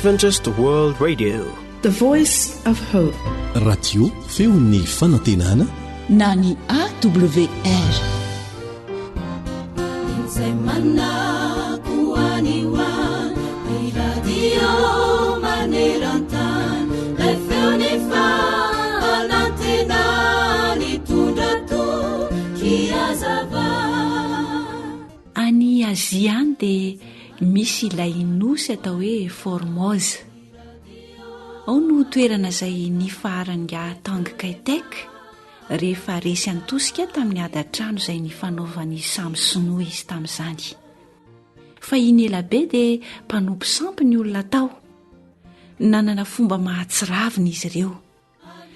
Adventist World Radio. The Voice of Hope. Radio feon'ny fanantenana na ny AWR. Izay manako any ho any, ny radio maneran-tany, ilay feon'ny fanantenana nitondra toky hazava. Any Azia any dia misy ilay nosy atao hoe Formose. Ao no toerana izay nifaharan'ingahy Tang Kai Tek rehefa resy an-tosika tamin'ny ady an-trano izay nifanaovan'ny samy sinoa izy tamin'izany. Fahiny ela be dia mpanompo sampy ny olona tao. Nanana fomba mahatsiravina izy ireo.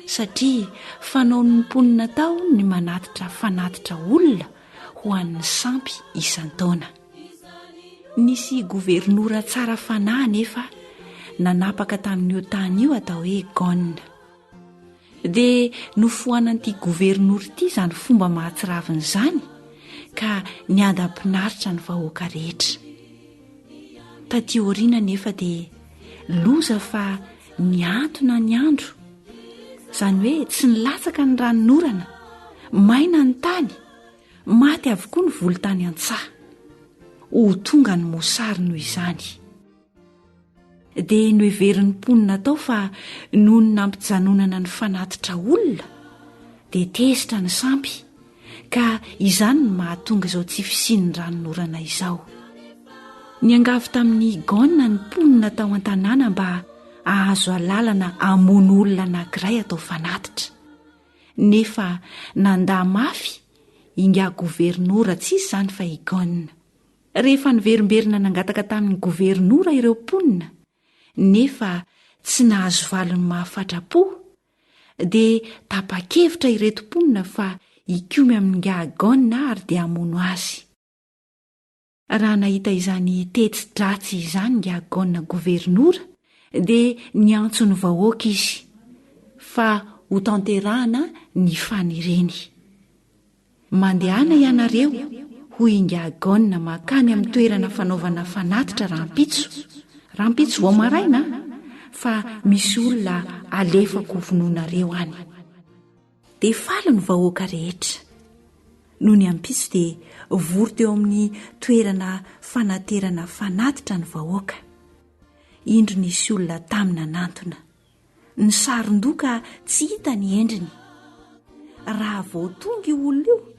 satria fanaon'ny mponina tao ny manatitra fanatitra olona ho an'ny sampy isan-taona. Nisy governora tsara fanahy anefa nanapaka tamin'io tany io atao hoe Gon. Dia nofoanan'ity governora ity izany fomba mahatsiravina izany ka niadam-pinaritra ny vahoaka rehetra. Taty aoriana anefa dia loza fa Nihantona ny andro, izany hoe tsy nilatsaka ny ranonorana, maina ny tany, maty avokoa ny voly tany an-tsaha. Ho tonga ny mosary noho izany. Dia noheverin'ny mponina tao fa noho ny nampijanonana ny fanatitra olona dia tezitra ny sampy ka izany no mahatonga izao tsy fisian'ny ranonorana izao. Niangavy tamin'i Gona ny mponina tao an-tanàna mba hahazo alalana hamono olona anankiray atao fanatitra. Nefa nandà mafy ingahy governora, tsy iza izany fa i Gona. Rehefa niverimberina nangataka tamin'ny governora ireo mponina, nefa tsy nahazo valiny mahafatra-po, dia tapa-kevitra ireto mponina fa hikomy amin'ingahy Gona ary dia hamono azy. Raha nahita izany teti-dratsy izany ingahy Gona governora dia niantso ny vahoaka izy fa hotanterahana ny faniriany. Mandehana ianareo, hoy ingahy Gon mankany amin'ny toerana fanaovana fanatitra rahampitso, rahampitso vao maraina an, fa misy olona alefako hovonoinareo any. Dia faly ny vahoaka rehetra. Nony ampitso dia vory teo amin'ny toerana fanaterana fanatitra ny vahoaka. Indro nisy olona tamy nanantona. Nisaron-doha ka tsy hita ny endriny. Raha vao tonga io olona io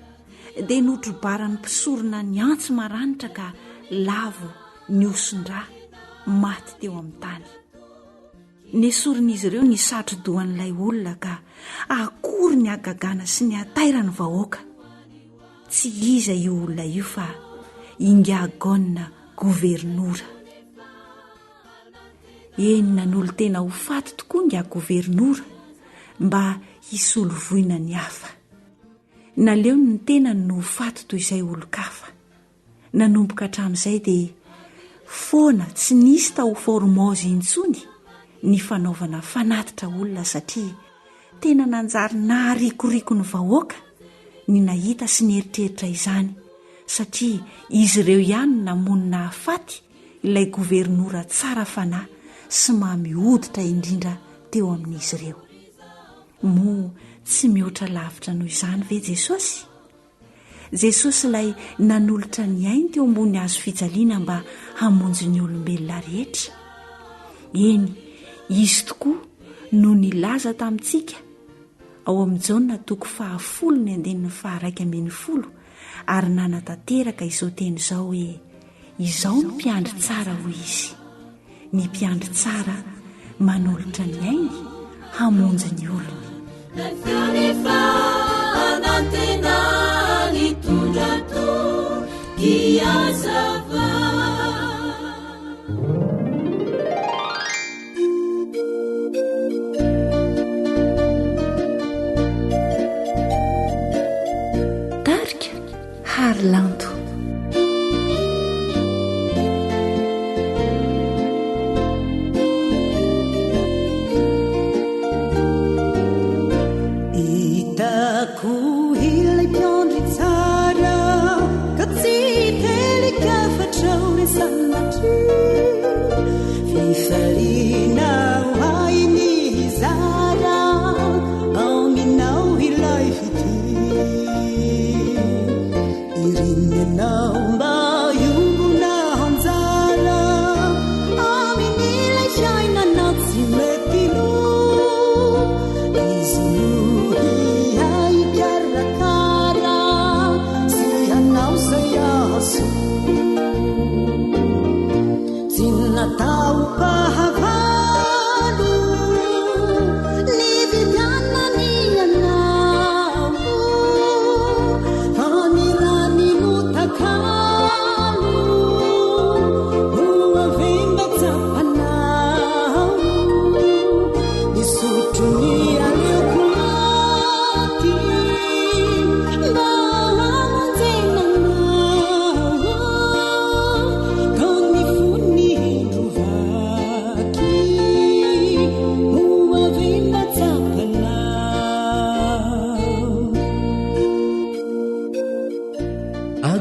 dia notrobaran'ny mpisorona ny antsy maranitra ka lavo nihoson-dra, maty teo amin'ny tany. Nesorin'izy ireo ny satro-dohan'ilay olona ka akory ny hagagana sy ny hatairan'ny vahoaka. Tsy iza io olona io fa Ingahy Gona governora. Eny nanolo-tena ho faty tokoa ingahy governora mba hisolo voina ny hafa. Naleony ny tenany no ho faty toy izay olon-kafa. Nanomboka hatramin'izay dia foana tsy nisy tao Formose intsony ny fanaovana fanatitra olona satria tena nanjary naharikoriko ny vahoaka ny nahita sy nieritreritra izany satria izy ireo ihany no namono nahafaty ilay governora tsara fanahy sy mamy hoditra indrindra teo amin'izy ireo. Moa tsy mihoatra lavitra noho izany ve Jesosy? Jesosy ilay nanolotra ny ainy teo ambony hazo fijaliana mba hamonjy ny olombelona rehetra. Eny, Izy tokoa no nilaza tamintsika ao amin'i Jaona toko fahafolo ny andininy faha-11 ary nanatanteraka izao teny izao hoe, Izao no mpiandry tsara, hoy izy. Ny mpiandry tsara manolotra ny ainy hamonjy ny olony. Tarika Harilanto. Hitako ilay mpiandry tsara ka tsy hitelika-hafatra ho re sanatria. Fifaliana.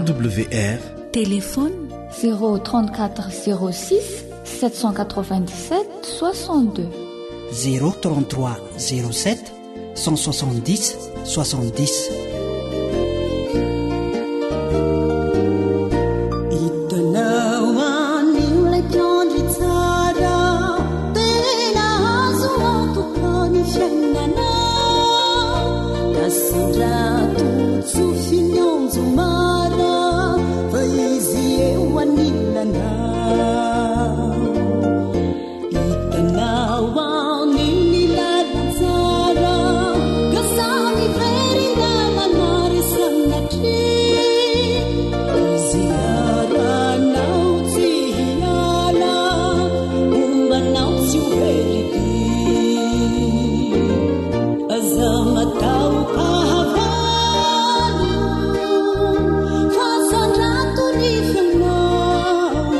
AWR. Téléphone 034 06 797 62. 033 07 170 70. Hitanao any ilay mpiandry tsara tena azo antoka ny fiainanao na sendra totsofy ny anjomara fa izy eo anilanao Hitanao any ny lalantsara ka samy very lalana ry sanatria Izy hiaranao tsy hiala homba anao tsy ho very dia Aza mataho-pahavalo fa sandrato ny feonao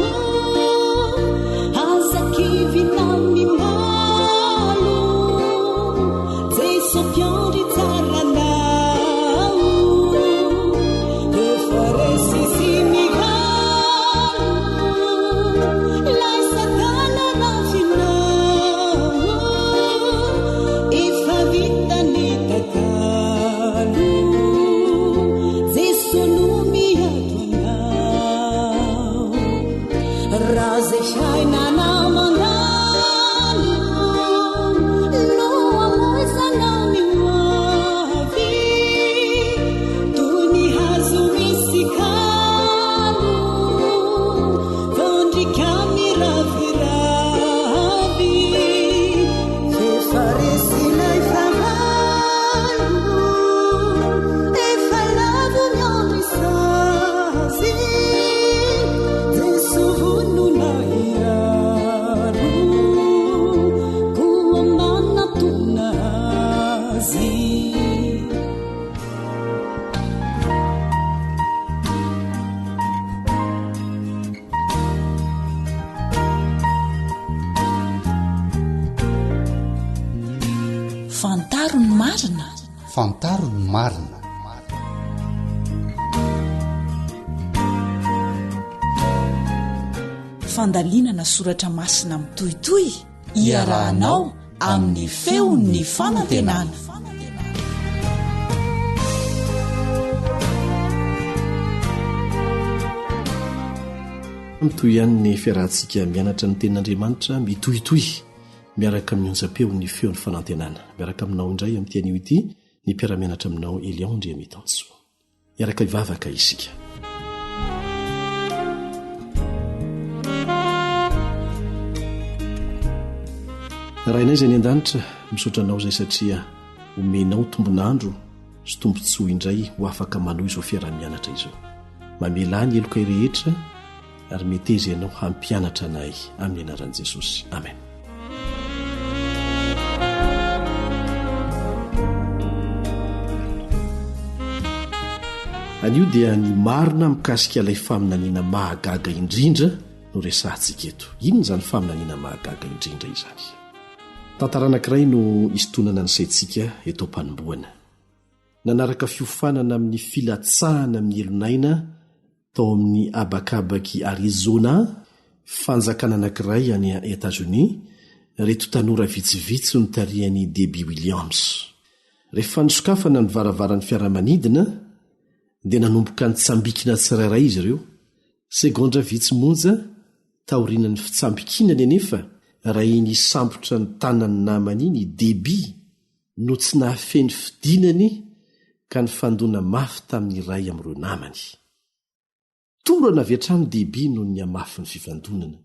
Aza kivy na mimalo, Jeso mpiandry tsara anao. Efa resy sy mivalo, Ilay satana rafinao. Efa vita ny takalo, Jeso no miato anao. Raha izay fiainana mandalo no amoizana ny ho avy, toy ny hazo misy kalo, fandrika miraviravy, f'efa resy ilay fahavalo, efa lavo ny andro isazy. Jeso vonona hiaro, koa manatona Azy. Fantaro ny marina. Fantaro ny marina. Fandalinana soratra masina mitohitohy iarahanao amin'ny feon'ny fanantenana. Mitohy ihany ny fiarahantsika mianatra ny tenin'Andriamanitra mitohitohy miaraka amin'ny onjam-peon'ny feon'ny fanantenana. Miaraka aminao indray amin'ity anio ity ny mpiara-mianatra aminao Elion Andriamitansoa. Hiaraka hivavaka isika. Rainay izay any an-danitra, misaotra anao izay satria omenao tombon'andro sy tombontsoa indray ho afaka manohy izao fiaraha-mianatra izao. Mamelà ny helokay rehetra ary meteza ianao hampianatra anay amin'ny anaran'i Jesosy. Amen. Anio dia ny marina mikasika ilay faminaniana mahagaga indrindra no resahantsika eto. Inona izany faminaniana mahagaga indrindra izany? Tantara anankiray no isintonana ny saintsika eto am-panombohana. Nanaraka fiofanana amin'ny filatsahana amin'ny elon'aina tao amin'ny habakabak'i Arizona, fanjakana anankiray any Etazonia, ireto tanora vitsivitsy notarihan'i Debbie Williams. Rehefa nosokafana ny varavaran'ny fiaramanidina, dia nanomboka nitsambikina tsirairay izy ireo. Segondra vitsy monja taorian'ny fitsambikinany anefa, raha iny hisambotra ny tanan'ny namany iny i Debbie, no tsy nahafehy ny fidinany ka nifandona mafy tamin'ny iray amin'ireo namany. Torana avy hatrany Debbie noho ny hamafin'ny fifandonana,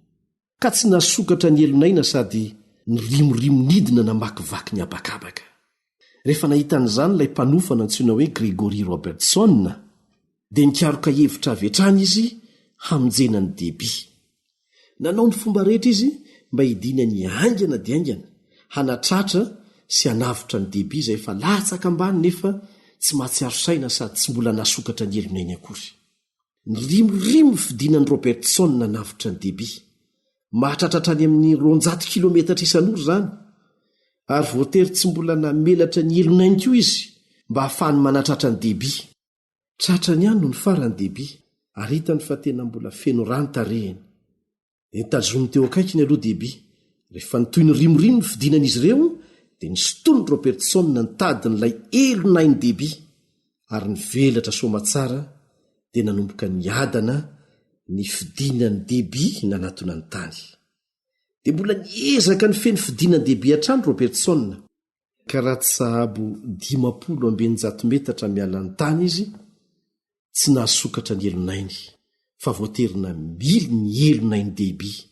ka tsy nahasokatra ny elon'aina sady nirimorimo nidina namakivaky ny habakabaka. Rehefa nahita an'izany ilay mpanofana antsoina hoe Gregory Robertson, dia nikaroka hevitra avy hatrany izy hamonjena an'i Debbie. Nanao ny fomba rehetra izy mba hidinany haingana dia haingana, hanatratra sy hanavotra an'i Debbie izay efa latsaka ambany nefa tsy mahatsiaro saina sady tsy mbola nasokatra ny helon'ainy akory. Nirimorimo ny fidinan'i Robertson nanavotra an'i Debbie. Mahatratra hatrany amin'ny 200 kilometatra isan'ora izany, ary voatery tsy mbola namelatra ny helon'ainy koa izy mba hahafahany manatratra an'i Debbie. Tratrany ihany nony farany Debbie. Ary hitany fa tena mbola feno rà ny tarehiny. Dia notazominy teo akaikiny aloha Debbie. Rehefa nitohy nirimorimo ny fidinan'izy ireo, dia nisintonin'i Robertson ny tadin'ilay elonain'i Debbie, ary nivelatra soamatsara dia nanomboka niadana ny fidinan'i Debbie nanatona ny tany. Dia mbola niezaka nifehy ny fidinan'i Debbie hatrany Robertson. Ka raha tsy sahabo 650 metatra miala ny tany izy, tsy nahasokatra ny elonainy, fa voatery namily ny elonain'i Debbie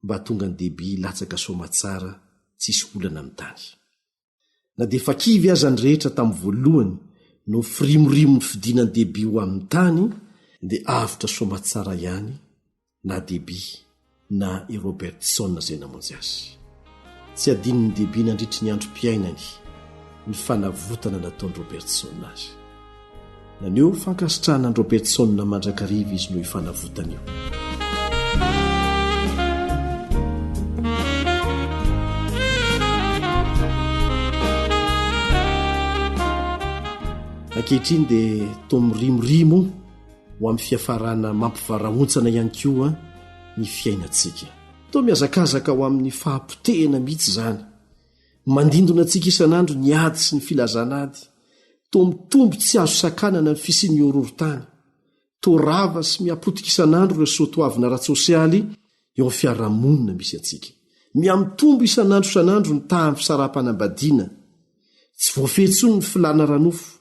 mba hahatonga an'i Debbie hilatsaka soamatsara tsisy olana amin'ny tany. Na dia efa kivy aza ny rehetra tamin'ny voalohany noho ny firimorimon'ny fidinan'i Debbie ho amin'ny tany, dia avotra soamatsara ihany na Debbie na i Robertson izay namonjy azy. Tsy adinon'i Debbie nandritry ny androm-piainany ny fanavotana nataon'i Robertson azy. Naneho fankasitrahana an'i Robertson mandrakariva izy noho io fanavotana io. Ankehitriny dia toa mirimorimo ho amin'ny fiafarana mampivarahontsana ihany koa ny fiainantsika. Toa mihazakazaka ho amin'ny fahapotehana mihitsy izany. Mandindona antsika isan'andro ny ady sy ny filazana ady. Toa mitombo tsy azo sakanana ny fisian'ny horohorontany. Toa rava sy mihapotika isan'andro ireo soatoavina ara-tsosialy eo amin'ny fiarahamonina misy antsika. Mihamitombo isan'andro isan'andro ny tahan'ny fisaraham-panambadiana. Tsy voafehy intsony ny filàna ara-nofo.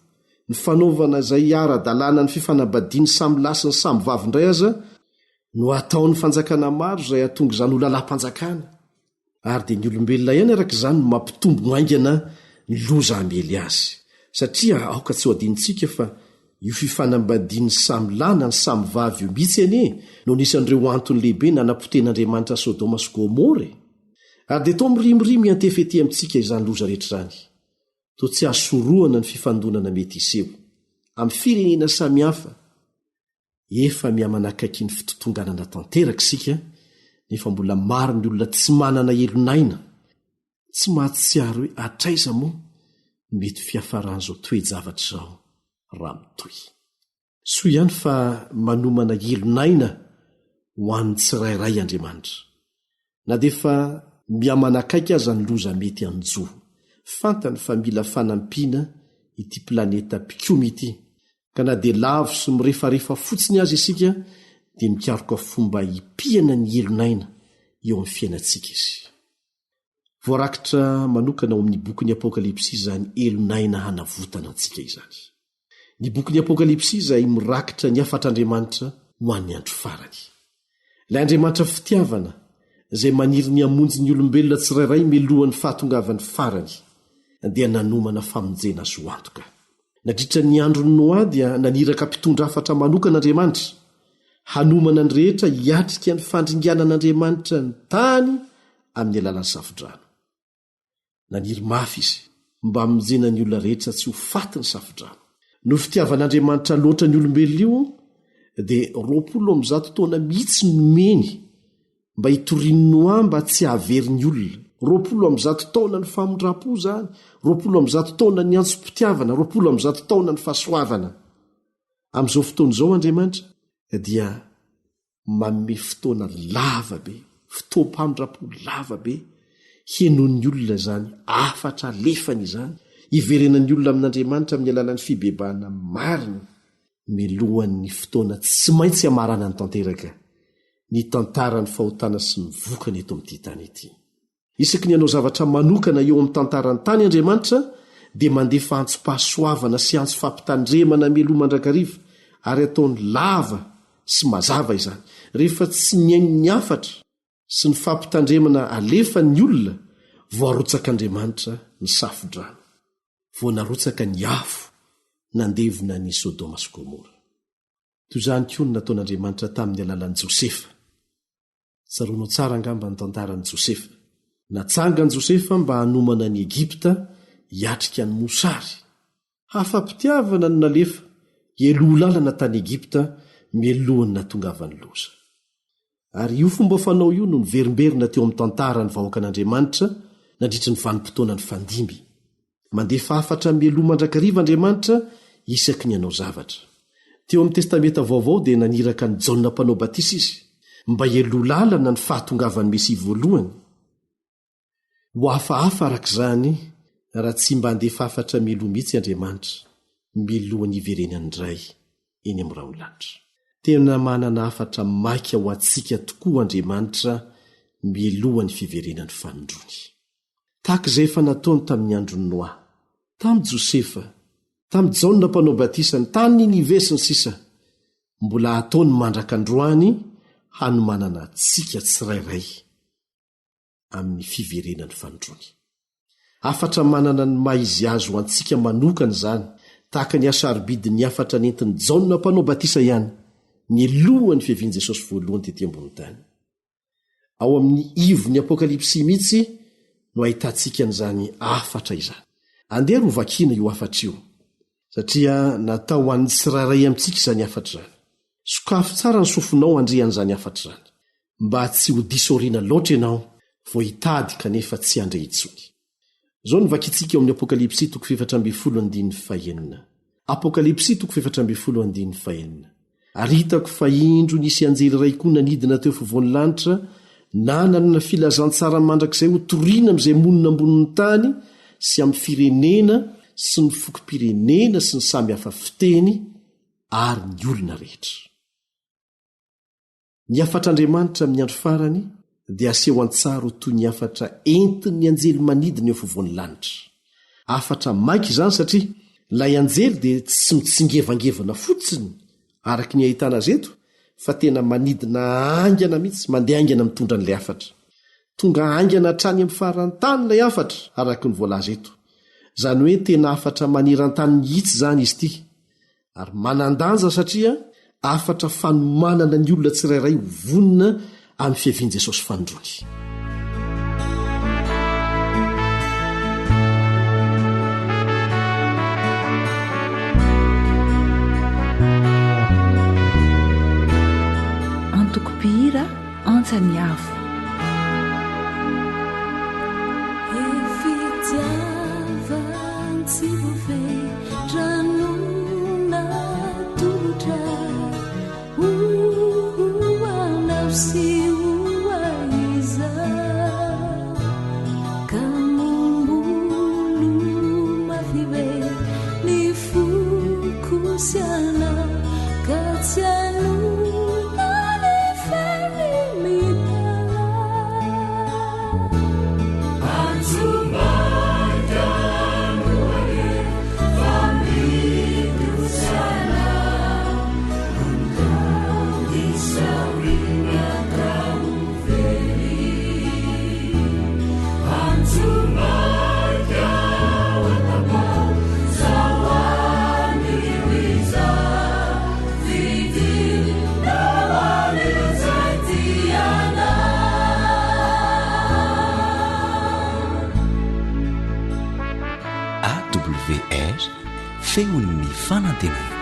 Ny fanaovana izay ara-dalàna ny fifanambadian'ny samy lahy sy ny samy vavy indray aza no ataon'ny fanjakana maro izay hahatonga izany ho lalàm-panjakana. Ary dia ny olombelona ihany araka izany no mampitombo haingana ny loza hamely azy. Satria aoka tsy ho adinontsika fa io fifanambadian'ny samy lahy na ny samy vavy io mihitsy anie no anisan'ireo antony lehibe nanapotehin'Andriamanitra Sodoma sy Gomora e! Ary dia toa mirimorimo hiantefa ety amintsika izany loza rehetra izany. Toa tsy azo sorohana ny fifandonana mety hiseho amin'ny firenena samihafa. Efa mihamanakaiky ny fitotonganana tanteraka isika, nefa mbola maro ny olona tsy manana elon'aina, tsy mahatsiaro hoe hatraiza moa no mety fiafaran'izao toe-javatra izao raha mitohy. Soa ihany fa manomana elon'aina ho an'ny tsirairay Andriamanitra. Na dia efa mihamanakaiky aza ny loza mety hanjo, fantany fa mila fanampiana ity planeta mpikomy ity, ka na dia lavo sy mirefarefa fotsiny aza isika dia mikaroka fomba hipihana ny elon'aina eo amin'ny fiainantsika izy. Voarakitra manokana ao amin'ny bokin'ny Apokalypsy izany elon'aina hanavotana antsika izany. Ny bokin'ny Apokalypsy izay mirakitra ny hafatr'Andriamanitra ho an'ny andro farany. Ilay Andriamanitra fitiavana izay maniry ny hamonjy ny olombelona tsirairay mialohan'ny fahatongavan'ny farany dia nanomana famonjena azo antoka. Nandritra ny andron'i Noa dia naniraka mpitondra hafatra manokana Andriamanitra hanomana ny rehetra hiatrika ny fandringanan'Andriamanitra ny tany amin'ny alalan'ny safodrano. Naniry mafy izy mba hamonjena ny olona rehetra tsy ho faty ny safodrano. Noho fitiavan'Andriamanitra loatra ny olombelona io, dia 120 taona mihitsy nomeny mba hitorian'i Noa mba tsy hahavery ny olona. 120 taona ny famindram-po izany, 120 taona ny antsom-pitiavana, 120 taona ny fahasoavana. Amin'izao fotoana izao Andriamanitra dia manome fotoana lava be, fotoam-pamindram-po lava be, henoin'ny olona izany hafatra alefany izany, hiverenan'ny olona amin'Andriamanitra amin'ny alalan'ny fibebahana marina, milohan'ny fotoana tsy maintsy hamaranany tanteraka ny tantaran'ny fahotana sy ny vokany eto amin'ity tany ity. Isaky ny hanao zavatra manokana eo amin'ny tantaran'ny tany Andriamanitra dia mandefa antsom-pahasoavana sy antso fampitandremana mialoha mandrakariva ary ataony lava sy mazava izany. Rehefa tsy nihaino ny hafatra sy ny fampitandremana alefany ny olona vao arotsak'Andriamanitra ny safo-drano. Vao narotsaka ny afo nandevona an'i Sodoma sy Gomora. Toy izany koa no nataon'Andriamanitra tamin'ny alalan'i Josefa. Tsaroanao tsara angamba ny tantaran'i Josefa. Natsangan'i Josefa mba hanomana an'i Egypta hiatrika ny mosary. Hafa-pitiavana no nalefa hialoha lalana tany Egypta mialohan'ny nahatongavan'ny loza. Ary io fomba fanao io no niverimberina teo amin'ny tantaran'ny vahoakan'Andriamanitra nandritry ny vanim-potoana nifandimby. Mandefa hafatra mialoha mandrakariva Andriamanitra isaky ny hanao zavatra. Teo amin'ny Testamenta Vaovao dia naniraka an'i Jaona Mpanao Batisa izy mba hialoha lalana ny fahatongavan'ny Mesia voalohany. Ho hafahafa araka izany raha tsy mba handefa hafatra mialoha mihitsy Andriamanitra, mialohan'ny hiverenany indray eny amin'ny rahon'ny lanitra. Tena manana hafatra maika ho antsika tokoa Andriamanitra mialohan'ny fiverenany fanindroany. Tahaka izay efa nataony tamin'ny andron'i Noa, tamin'i Josefa, tamin'i Jaona Mpanao Batisa, ny tany Ninive, sy ny sisa Mbola hataony mandraka androany hanomanana antsika tsirairay amin'ny fiverenany fanindroany. Hafatra manana ny maha izy azy ho antsika manokana izany, tahaka ny hasarobidin'ny hafatra nentin'i Jaona Mpanao Batisa ihany, nialohan'ny fiavian'i Jesosy voalohany tetỳ ambonin'ny tany. Ao amin'ny ivon'ny Apokalypsy mihitsy no ahitantsika an'izany hafatra izany. Andeha ary hovakina io hafatra io, satria natao ho an'ny tsirairay amintsika izany hafatra izany. Sokafy tsara ny sofinao handre an'izany hafatra izany, mba tsy ho diso aoriana loatra ianao vao hitady kanefa tsy handre intsony. Izao no vakintsika ao amin'ny Apokalypsy toko fahefatra ambin'ny folo andininy fahenina. Apokalypsy toko fahefatra ambin'ny folo andininy fahenina. Ary hitako fa indro nisy anjely iray koa nanidina teo afovoan'ny lanitra, nanana filazantsara mandrakizay hotorina amin'izay monina ambonin'ny tany sy amin'ny firenena sy ny fokom-pirenena sy ny samy hafa fiteny ary ny olona rehetra. Ny hafatr'Andriamanitra amin'ny andro farany dia aseho an-tsary ho toy ny hafatra entin'ny anjely manidina eo afovoan'ny lanitra. Hafatra maika izany satria ilay anjely dia tsy mitsingevangevana fotsiny araka ny ahitana azy eto fa tena manidina haingana mihitsy, mandeha haingana mitondra an'ilay hafatra. Tonga haingana hatrany amin'ny faran'ny tany ilay hafatra araka ny voalaza eto. Izany hoe tena hafatra maneran-tany mihitsy izany izy ity. Ary manan-danja satria hafatra fanomanana ny olona tsirairay ho vonona amin'ny fiavian'i Jesosy fanindroany. Antoko mpihira Antsa ny Avo. Fitiavan-tsy voafetra no natolotra ho anao sy ho ahy izaho ka mombolo mafy be ny foko sy anao ka tsy hanota ny feny mitalaho. AWR, feon'ny fanantenana.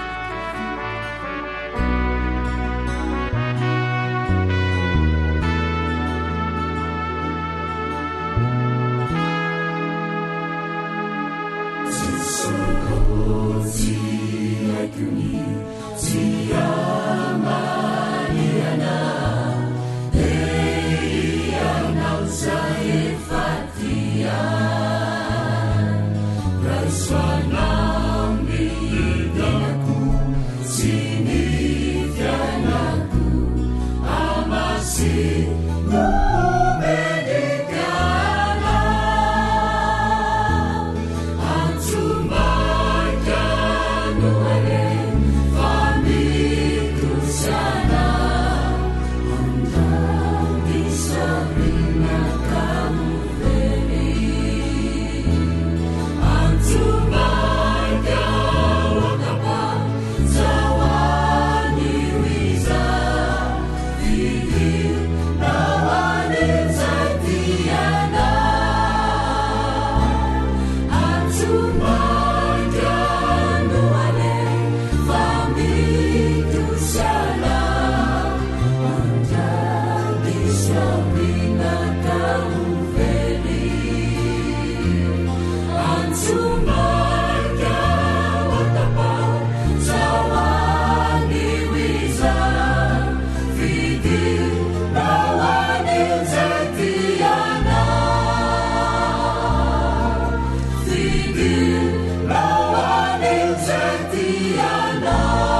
izay tia anao.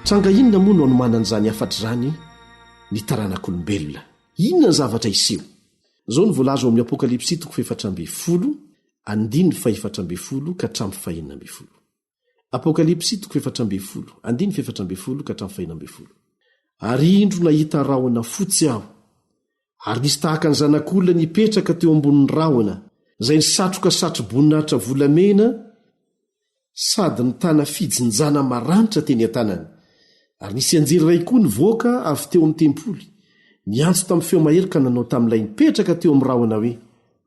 Tranga inona moa no anomanan'izany hafatra izany ny taranak'olombelona? Inona ny zavatra hiseho? Izao no voalaza ao amin'ny Apokalypsy toko faha-14, andininy faha-14 ka hatramin'ny faha-16. Apokalypsy toko faha-14, andininy faha-14 ka hatramin'ny faha-16. Ary indro nahita rahona fotsy aho, ary nisy tahaka ny zanak'olona nipetraka teo ambonin'ny rahona, izay nisatroka satroboninahitra volamena, sady nitana fijinjana maranitra teny an-tanany. Ary nisy anjely iray koa nivoaka avy teo amin'ny tempoly, niantso tamin'ny feo mahery ka nanao tamin'ilay nipetraka teo amin'ny rahona hoe,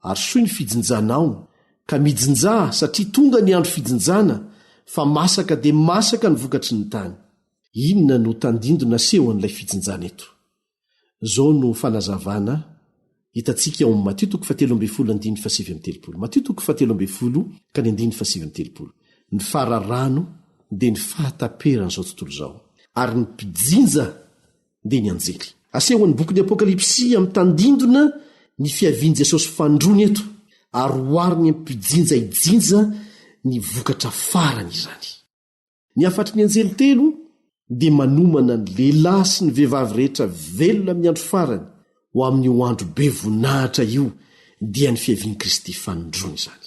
Arosoy ny fijinjanao, ka mijinjà, satria tonga ny andro fijinjana, fa masaka dia masaka ny vokatry ny tany. Inona no tandindona asehon'ilay fijinjana eto? Izao no fanazavana hitantsika ao amin'ny Matio toko fahatelo ambin'ny folo andininy fahasivy amby telopolo. Matio toko fahatelo ambin'ny folo ka ny andininy fahasivy amby telopolo. Ny fararano dia ny fahataperan'izao tontolo izao, ary ny mpijinja dia ny anjely. Asehon'ny bokin'ny Apokalypsy amin'ny tandindona ny fiavian'i Jesosy fanindroany eto, ary ohariny amin'ny mpijinja hijinja ny vokatra farany izany. Ny hafatry ny anjely telo dia manomana ny lehilahy sy ny vehivavy rehetra velona amin'ny andro farany ho amin'io andro be voninahitra io, dia ny fiavian'i Kristy fanindroany izany.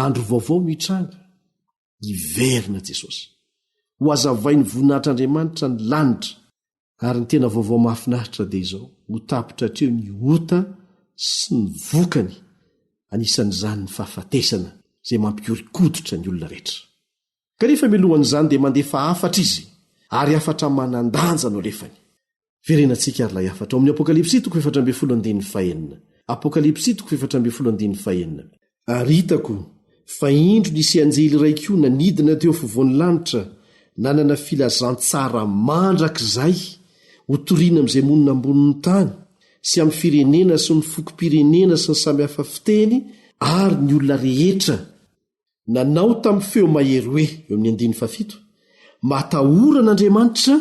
Andro vaovao no hitranga. Hiverina Jesosy. Hohazavain'ny voninahitr'Andriamanitra ny lanitra. Ary ny tena vaovao mahafinaritra dia izao, ho tapitra hatreo ny ota sy ny vokany, anisan'izany ny fahafatesana izay mampihoron-koditra ny olona rehetra. Kanefa mialohan'izany dia mandefa hafatra izy, ary hafatra manan-danja no alefany. Verenantsika àry ilay hafatra ao amin'ny Apokalypsy toko 14 andininy fahenina. Apokalypsy toko 14 andininy fahenina. Ary hitako fa indro nisy anjely iray koa nanidina teo afovoan'ny lanitra, nanana filazantsara mandrakizay hotorina amin'izay monina ambonin'ny tany, sy amin'ny firenena sy ny fokom-pirenena sy ny samy hafa fiteny ary ny olona rehetra, Nanao tamin'ny feo mahery hoe, eo amin'ny andininy fahafito, Matahora an'Andriamanitra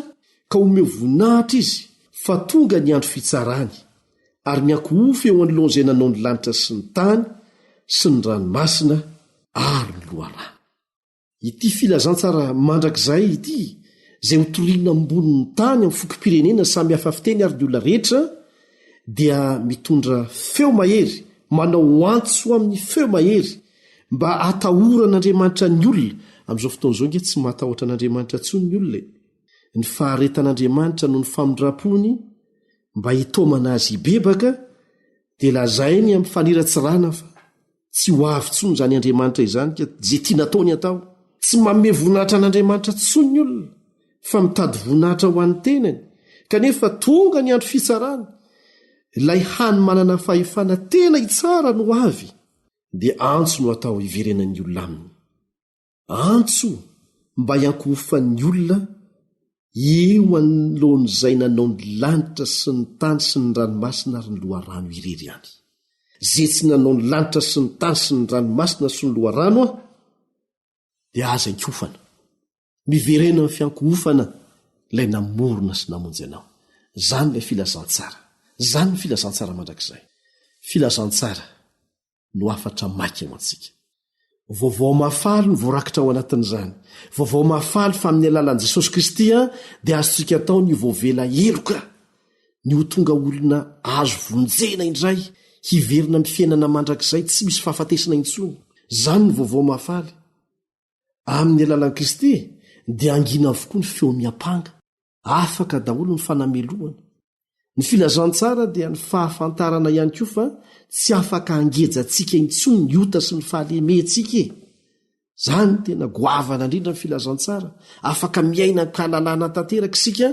ka omeo voninahitra Izy, fa tonga ny andro fitsarany, ary miankohofy eo anoloan'izay nanao ny lanitra sy ny tany sy ny ranomasina ary ny loharano. Ity filazantsara mandrakizay ity, izay hotorina ambonin'ny tany amin'ny fokom-pirenena samy hafa fiteny ary ny olona rehetra, dia mitondra feo mahery, manao antso amin'ny feo mahery mba hatahoran'Andriamanitra ny olona. Amin'izao fotoana izao ange tsy matahotra an'Andriamanitra intsony ny olona e. Ny faharetan'Andriamanitra noho ny famindram-pony mba hitaomana azy hibebaka dia lazainy amin'ny faniratsirana fa Tsy ho avy intsony izany Andriamanitra izany ka izay tiana ataony atao. Tsy manome voninahitra an'Andriamanitra intsony ny olona fa mitady voninahitra ho an'ny tenany, kanefa tonga ny andro fitsarana, ilay hany manana fahefana tena hitsara no avy, dia antso no atao hiverenan'ny olona aminy. Antso mba hiankohofan'ny olona eo anoloan'izay nanao ny lanitra sy ny tany sy ny ranomasina ary ny loharano irery ihany. Izay tsy nanao ny lanitra sy ny tany sy ny ranomasina sy ny loharano aho dia aza inkofana. Miverena amin'ny fiankohofana ilay namorona sy namonjy anao. Izany ilay filazantsara. Izany ny filazantsara mandrakizay. Filazantsara. no hafatra maika ho antsika. Vaovao mahafaly no voarakitra ao anatin'izany. Vaovao mahafaly fa amin'ny alalan'i Jesosy Kristy dia azontsika atao ny ho voavela heloka, ny ho tonga olona azo vonjena indray, hiverina amin'ny fiainana mandrakizay tsy misy fahafatesana intsony. Izany no vaovao mahafaly. Amin'ny alalan'i Kristy dia hangina avokoa ny feo miampanga. Afaka daholo ny fanamelohana. Ny filazantsara dia ny fahafantarana ihany koa fa tsy afaka hangeja antsika intsony ny ota sy ny fahalementsika e! Izany no tena goavana indrindra ny filazantsara. Afaka miaina an-kalalahana tanteraka isika,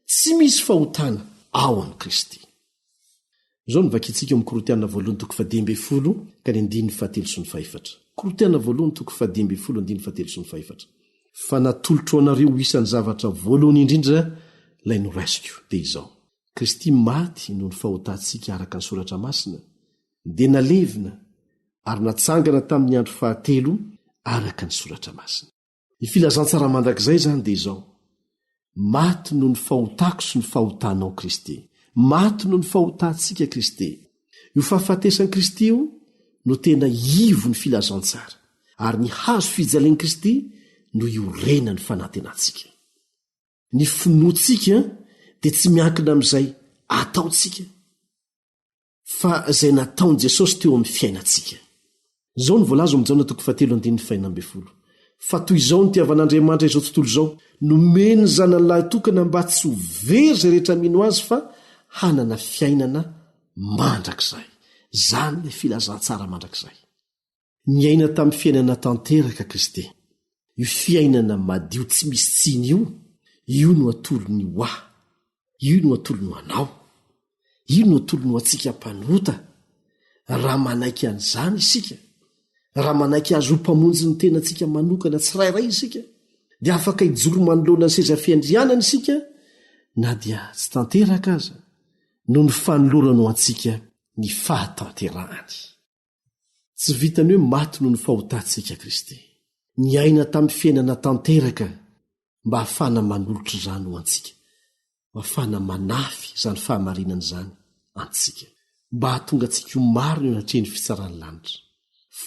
tsy misy fahotana ao amin'i Kristy. Izao no vakintsika ao amin'ny Korintiana voalohany toko fahadimy ambin'ny folo ka ny andininy fahatelo sy ny fahefatra. Korintiana voalohany toko fahadimy ambin'ny folo andininy fahatelo sy ny fahefatra. Fa natolotro anareo ho isan'ny zavatra voalohany indrindra ilay noraisiko, dia izao, Kristy maty noho ny fahotantsika araka ny Soratra Masina, dia nalevina ary natsangana tamin'ny andro fahatelo araka ny Soratra Masina. Ny filazantsara mandrakizay izany dia izao. Maty noho ny fahotako sy ny fahotanao Kristy. Maty noho ny fahotantsika Kristy. Io fahafatesan'i Kristy io no tena ivon'ny filazantsara, ary ny hazo fijalian'i Kristy no iorenan'ny fanantenantsika. Ny finoantsika dia tsy miankina amin'izay ataontsika. Fa izay nataon'i Jesosy teo amin'ny fiainantsika. Izao no voalaza ao amin'ny Jaona toko fahatelo andininy fahenina ambin'ny folo, Fa toy izao nitiavan'Andriamanitra izao tontolo izao, nomeny ny Zanany lahitokana mba tsy ho very izay rehetra mino Azy fa hanana fiainana mandrakizay. Izany ilay filazantsara mandrakizay. Niaina tamin'ny fiainana tanteraka Kristy. Io fiainana madio tsy misy tsiny io, io no atolony ho ahy, io no atolony ho anao, io no atolony ho antsika mpanota. Raha manaiky an'izany isika, raha manaiky Azy ho Mpamonjy ny tenantsika manokana tsirairay isika, dia afaka hijoro manoloana ny seza fiandrianana isika na dia tsy tanteraka aza, noho ny fanolorany ho antsika ny fahatanterahany. Tsy vitan'ny hoe maty noho ny fahotantsika Kristy. Niaina tamin'ny fiainana tanteraka mba hahafahana manolotra izany ho antsika, mba hahafahana manafy izany fahamarinana izany antsika, mba hahatonga antsika ho marina eo anatrehan'ny fitsaran'ny lanitra.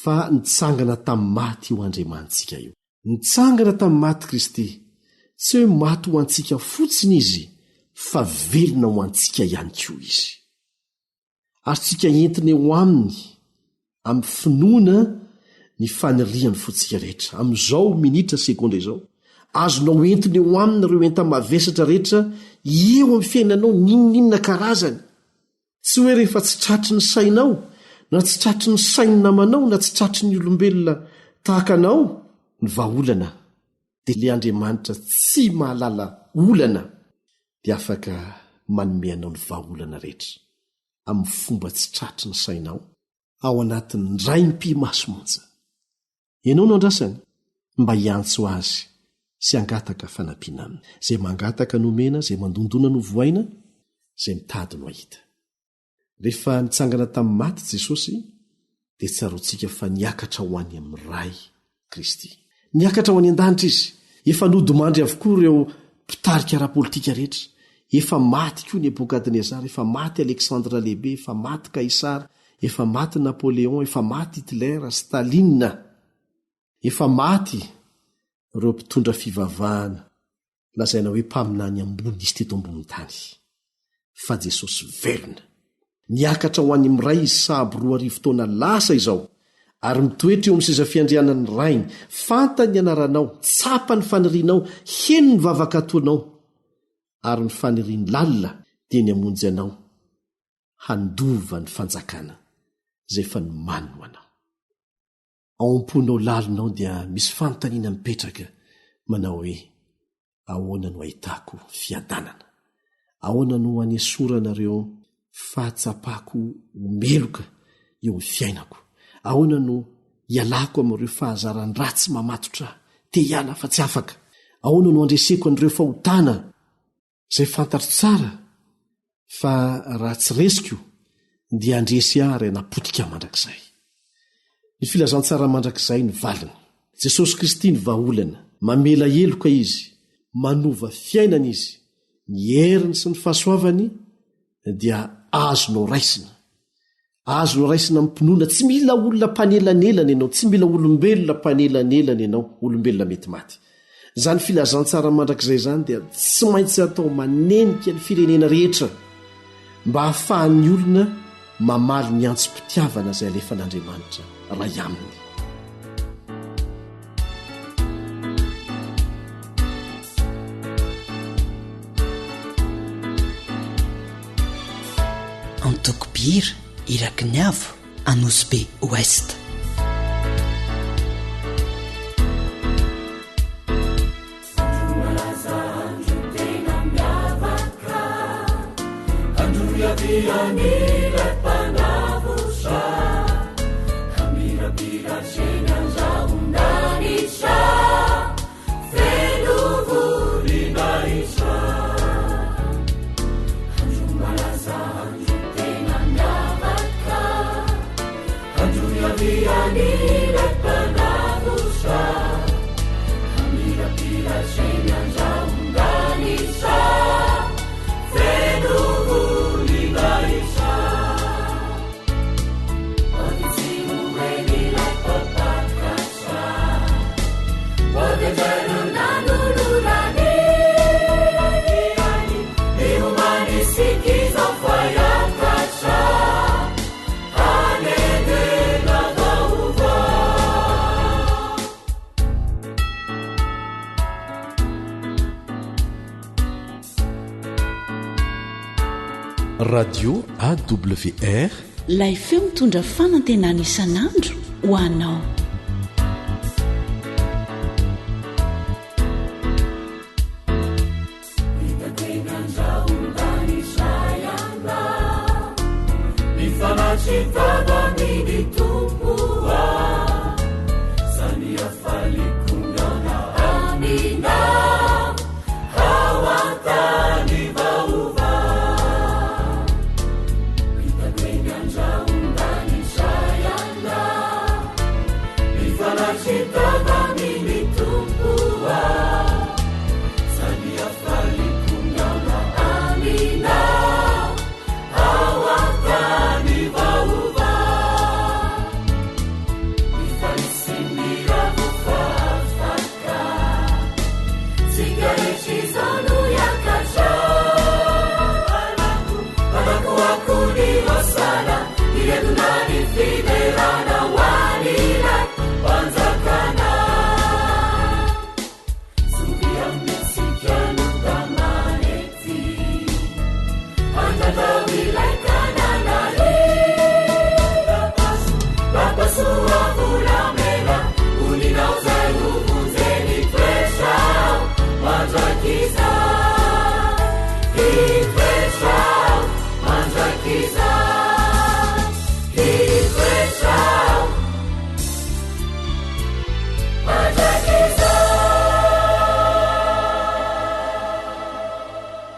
Fa nitsangana tamin'ny maty io Andriamanitsika io. Nitsangana tamin'ny maty Kristy. Tsy hoe maty ho antsika fotsiny Izy, fa velona ho antsika ihany koa Izy. Azontsika entina eo aminy amin'ny finoana ny fanirian'ny fontsika rehetra. Amin'izao minitra, segondra izao, azonao entina eo aminy ireo enta-mavesatra rehetra eo amin'ny fiainanao, n'inon'inona karazany. Tsy hoe rehefa tsy tratry ny sainao, na tsy tratry ny sain'ny namanao, na tsy tratry ny olombelona tahaka anao ny vahaolana, dia ilay Andriamanitra tsy mahalala olana dia afaka manome anao ny vahaolana rehetra amin'ny fomba tsy tratry ny sainao ao anatin'ny indray-mipi-maso monja. Ianao no andrasany mba hiantso azy sy hangataka fanampiana aminy. Izay mangataka no omena, izay mandondona no vohaina, izay mitady no hahita. Rehefa nitsangana tamin'ny maty Jesosy, dia tsaroantsika fa niakatra ho any amin'ny Ray Kristy. Niakatra ho any an-danitra Izy. Efa nodimandry avokoa ireo mpitarika ara-politika rehetra. Efa maty koa Nebokadnezara, efa maty Aleksandra Lehibe, efa maty Kaisara, efa maty Napoléon, efa maty Hitler, Staline. Efa maty ireo mpitondra fivavahana lazaina hoe mpaminany ambony nisy teto ambonin'ny tany, fa Jesosy velona. Niakatra ho any amin'ny Ray Izy sahabo 2000 taona lasa izao, ary mitoetra eo amin'ny seza fiandrianan'ny Rainy. Fantany ny anaranao, tsapany ny fanirianao, heno ny vavaka ataonao, ary ny faniriany lalina dia ny hamonjy anao handova ny fanjakana izay efa nomaniny ho anao. Ao am-ponao lalina ao dia misy fanontaniana mipetraka manao hoe, Ahoana no ahitako fiadanana? Ahoana no hanesorana ireo fahatsapako ho meloka eo amin'ny fiainako? Ahoana no hialako amin'ireo fahazaran-dratsy mamatotra ahy, te hiala fa tsy afaka? Ahoana no handreseko an'ireo fahotana Izay fantatro tsara fa raha tsy resiko dia handresy ahy ary hanapotika ahy mandrakizay. Ny filazantsara mandrakizay ny valiny. Jesosy Kristy ny vahaolana. Mamela heloka Izy, manova fiainana Izy, ny heriny sy ny fahasoavany dia azonao raisina. Azonao raisina amim-pinoana, tsy mila olona mpanelanelana ianao, tsy mila olombelona mpanelanelana ianao, olombelona mety maty. Izany filazantsara mandrakizay izany dia tsy maintsy atao manenika ny firenena rehetra mba hahafahan'ny olona mamaly ny antsom-pitiavana izay alefan'Andriamanitra Ray aminy. Antoko Mpihira Iraky ny Avo, Anosibe Ouest. Radio AWR. Ilay feo mitondra fanantenana isan'andro ho anao.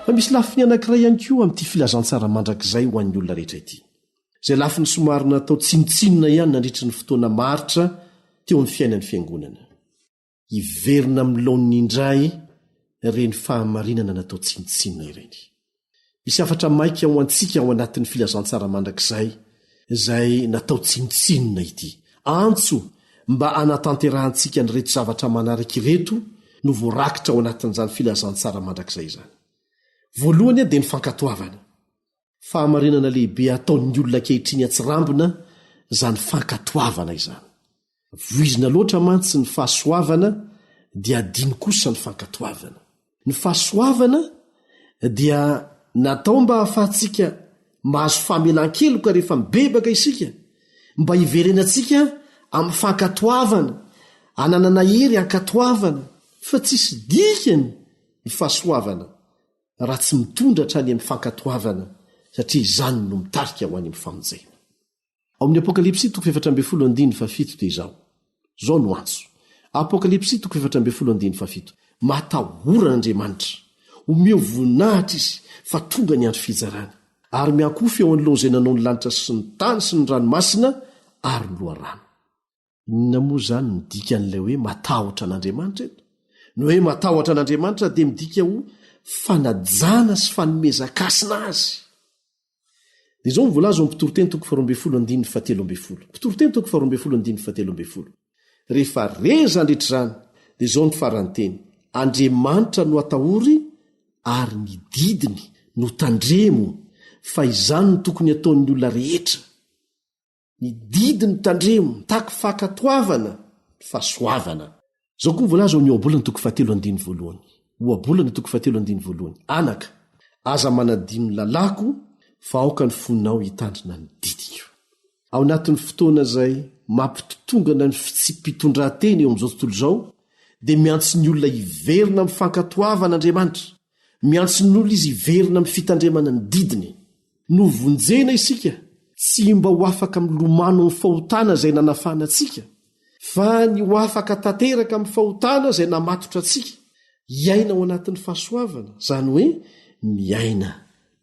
Fa misy lafiny anankiray ihany koa amin'ity filazantsara mandrakizay ho an'ny olona rehetra ity, izay lafiny somary natao tsinontsinona ihany nandritry ny fotoana maharitra teo amin'ny fiainan'ny Fiangonana. Hiverina amin'ny laoniny indray ireny fahamarinana natao tsinontsinona ireny. Misy hafatra maika ho antsika ao anatin'ny filazantsara mandrakizay izay natao tsinontsinona ity. Antso mba hanatanterahantsika an'ireto zavatra manaraka ireto no voarakitra ao anatin'izany filazantsara mandrakizay izany. Voalohany dia ny fankatoavana. Fahamarinana lehibe ataon'ny olona ankehitriny an-tsirambina izany fankatoavana izany. Voizina loatra mantsy ny fahasoavana dia adino kosa ny fankatoavana. Ny fahasoavana dia natao mba hahafahantsika mahazo famelan-keloka rehefa mibebaka isika, mba hiverenantsika amin'ny fankatoavana, hananana hery hankatoavana, fa tsisy dikany ny fahasoavana raha tsy mitondra hatrany amin'ny fankatoavana satria izany no mitarika ho any amin'ny famonjena. Ao amin'ny Apokalypsy toko 14 andininy fahafito dia izao, Izao no antso. Apokalypsy toko 14 andininy fahafito, Matahora an'Andriamanitra, omeo voninahitra Izy, fa tonga ny andro fitsarany, ary miankohofa eo anoloan'izay nanao ny lanitra sy ny tany sy ny ranomasina ary ny loharano. Inona moa izany no dikan'ilay hoe matahotra an'Andriamanitra eto? Ny hoe matahotra an'Andriamanitra dia midika ho fanajana sy fanomezan-kasina azy. Dia izao no voalaza ao amin'ny Mpitoriteny toko faharoa ambin'ny folo andininy fahatelo ambin'ny folo. Mpitoriteny toko faharoa ambin'ny folo andininy fahatelo ambin'ny folo. Rehefa re izany rehetra izany, dia izao no faran'ny teny, Andriamanitra no atahory ary ny didiny no tandremo, fa izany no tokony hataon'ny olona rehetra. Ny didy no tandremo, mitaky fankatoavana ny fahasoavana. Izao koa no voalaza ao amin'ny Ohabolana toko fahatelo andininy voalohany. Ohabolana toko fahatelo andininy voalohany. Anaka, aza manadino ny lalàko, fa aoka ny fonao hitandrina ny didiko. Ao anatin'ny fotoana izay mampitotongana ny fitsipi-pitondran-tena eo amin'izao tontolo izao, dia miantso ny olona hiverina amin'ny fankatoavana Andriamanitra. Miantso ny olona izy hiverina amin'ny fitandremana ny didiny. Novonjena isika tsy mba ho afaka milomano amin'ny fahotana izay nanafahana antsika, fa ny ho afaka tanteraka amin'ny fahotana izay namatotra antsika, hiaina ao anatin'ny fahasoavana, izany hoe miaina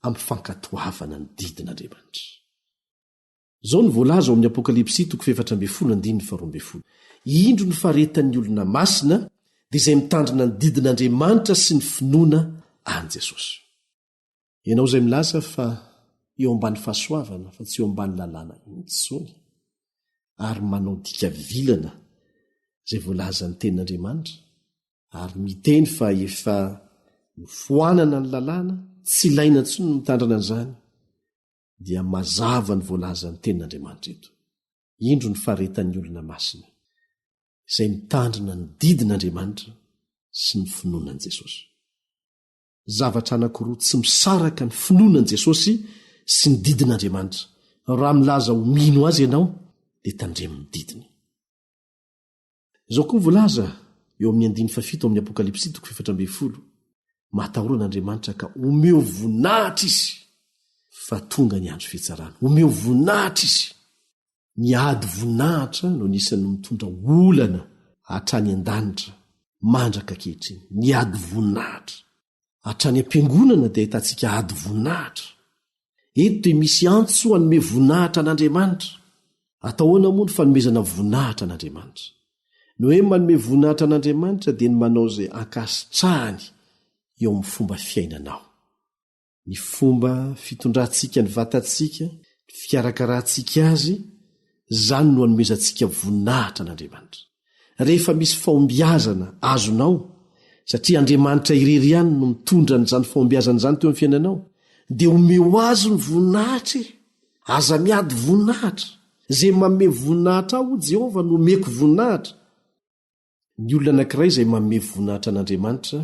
amin'ny fankatoavana ny didin'Andriamanitra. Izao no voalaza ao amin'ny Apokalypsy toko fahefatra ambin'ny folo andininy faharoa ambin'ny folo, Indro ny faharetan'ny olona masina, dia izay mitandrina ny didin'Andriamanitra sy ny finoana an'i Jesosy. Ianao izay milaza fa eo ambany fahasoavana fa tsy eo ambany lalàna intsony ary manao dika vilana izay voalazan'ny tenin'Andriamanitra ary miteny fa efa nofoanana ny lalàna, tsy ilaina intsony ny mitandrina an'izany, dia mazava ny voalazan'ny tenin'Andriamanitra eto. Indro ny faharetan'ny olona masina, izay mitandrina ny didin'Andriamanitra sy ny finoana an'i Jesosy. Zavatra anankiroa tsy misaraka ny finoana an'i Jesosy sy ny didin'Andriamanitra. Raha milaza ho mino Azy ianao, dia tandremo ny didiny. Izao koa voalaza eo amin'ny andininy fahafito amin'ny Apokalypsy toko 14, Matahora an'Andriamanitra ka omeo voninahitra Izy, fa tonga ny andro fitsarana. Omeo voninahitra Izy. Ny ady voninahitra no anisan'ny mitondra olana hatrany an-danitra mandraka ankehitriny. Ny ady voninahitra. Hatrany am-piangonana dia ahitantsika ady voninahitra. Eto dia misy antso hanome voninahitra an'Andriamanitra. Atao ahoana moa ny fanomezana voninahitra an'Andriamanitra? Ny hoe manome voninahitra an'Andriamanitra dia ny manao izay ankasitrahany eo amin'ny fomba fiainanao. Ny fomba fitondrantsika ny vatantsika, ny fikarakarantsika azy, izany no anomezantsika voninahitra an'Andriamanitra. Rehefa misy fahombiazana azonao, satria Andriamanitra irery ihany no mitondra an'izany fahombiazana izany teo amin'ny fiainanao, dia omeo Azy ny voninahitra e! Aza miady voninahitra. Izay manome voninahitra ahy, hoy Jehovah, no omeko voninahitra. Ny olona anankiray izay manome voninahitra an'Andriamanitra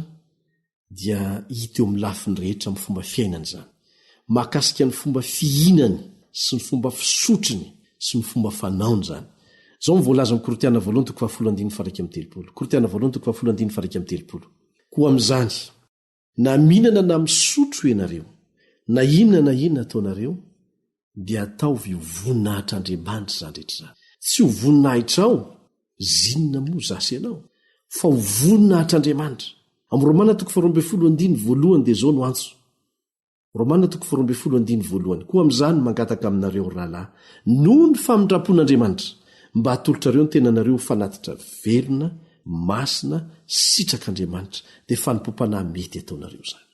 dia hita eo amin'ny lafiny rehetra amin'ny fomba fiainany izany. Mahakasika ny fomba fihinany sy ny fomba fisotrony sy ny fomba fanaony izany. Izao no voalaza amin'ny Korintiana voalohany toko fahafolo andininy faha-31. Korintiana voalohany toko fahafolo andininy faha-31. Koa amin'izany, Na mihinana na misotro ianareo, na inona na inona ataonareo, dia ataovy ho voninahitr'Andriamanitra izany rehetra izany. Tsy ho voninahitrao, zinona moa za sy ianao, fa ho voninahitr'Andriamanitra. Amin'ny Romana toko faharoa andininy voalohany dia izao no antso. Romana toko faharoa andininy voalohany, Koa amin'izany mangataka aminareo, ry rahalahy, noho ny famindram-pon'Andriamanitra, mba hatolotrareo ny tenanareo ho fanatitra velona, masina, sitrak'Andriamanitra, dia fanompoam-panahy mety ataonareo izany.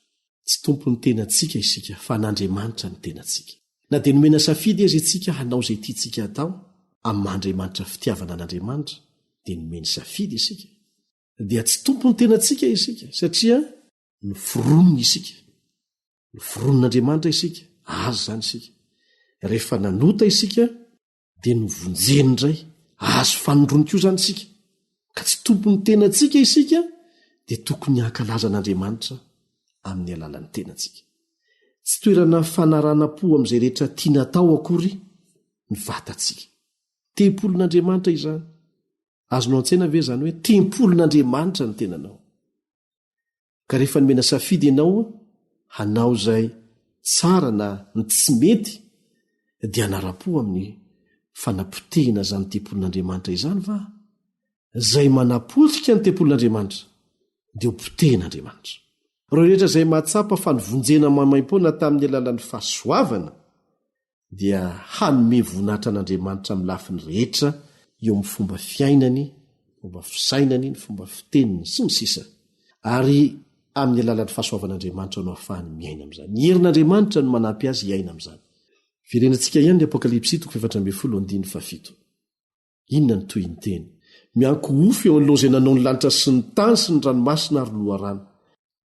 Tsy tompon'ny tenantsika isika, fa an'Andriamanitra ny tenantsika. Na dia nomena safidy aza isika hanao izay tiantsika hatao, amin'ny maha-Andriamanitra fitiavana an'Andriamanitra, dia nomeny safidy isika. Dia tsy tompon'ny tenantsika isika, satria Noforoniny isika. Noforonin'Andriamanitra isika, azy izany isika. Rehefa nanota isika, dia novonjeny indray, azo fanindroany koa izany isika. Ka tsy tompon'ny tenantsika isika, dia tokony hankalaza an'Andriamanitra amin'ny alalan'ny tenantsika. Tsy toerana fanaranam-po amin'izay rehetra tiana atao akory ny vatantsika. Tempolin'Andriamanitra izany. Azonao an-tsaina ve izany hoe tempolin'Andriamanitra ny tenanao? Ka rehefa nomena safidy ianao hanao izay tsara na ny tsy mety dia hanara-po amin'ny fanapotehina izany tempolin'Andriamanitra izany va? Izay manapotika ny tempolin'Andriamanitra dia ho potehin'Andriamanitra. Ireo rehetra izay mahatsapa fa novonjena maimaimpoana tamin'ny alalan'ny fahasoavana dia hanome voninahitra an'Andriamanitra amin'ny lafiny rehetra eo amin'ny fomba fiainany, fomba fisainany, ny fomba fiteniny, sy ny sisa Ary amin'ny alalan'ny fahasoavan'Andriamanitra no ahafahany miaina amin'izany. Ny herin'Andriamanitra no manampy azy hiaina amin'izany. Verenantsika ihany ny Apokalypsy toko 14 andininy fahafito. Inona ny tohin'ny teny? Miankohofy eo anoloan'izay nanao ny lanitra sy ny tany sy ny ranomasina ary loharano.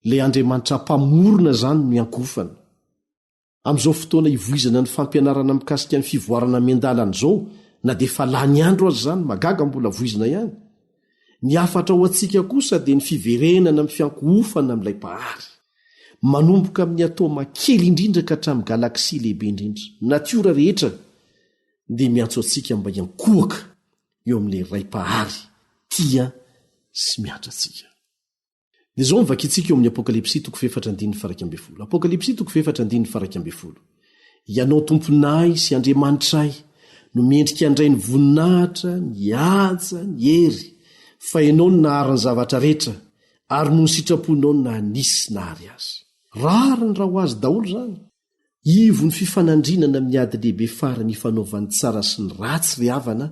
Ilay Andriamanitra Mpamorona izany no iankohofana. Amin'izao fotoana ivoizana ny fampianarana mikasika ny fivoarana miandalana izao, na dia efa lany andro aza izany, mahagaga mbola voizina ihany. Ny hafatra ho antsika kosa dia ny fiverenana amin'ny fiankohofana amin'ilay Mpahary. Manomboka amin'ny atoma kely indrindra ka hatramin'ny galaksia lehibe indrindra, ny natiora rehetra dia miantso antsika mba hiankohoka eo amin'ilay Ray Mpahary tia sy miantra antsika. Dia izao no vakintsika eo amin'ny Apokalypsy toko fahefatra andininy faha-11. Apokalypsy toko fahefatra andininy faha-11. Ianao Tomponay sy Andriamanitray no mendrika handray ny voninahitra, ny haja, ny hery, fa Ianao no nahary ny zavatra rehetra, ary noho ny sitraponao no nahanisy sy nahary azy. Rariny raha ho azy daholo izany. Ivon'ny fifanandrinana amin'ny ady lehibe farany ifanaovan'ny tsara sy ny ratsy ry havana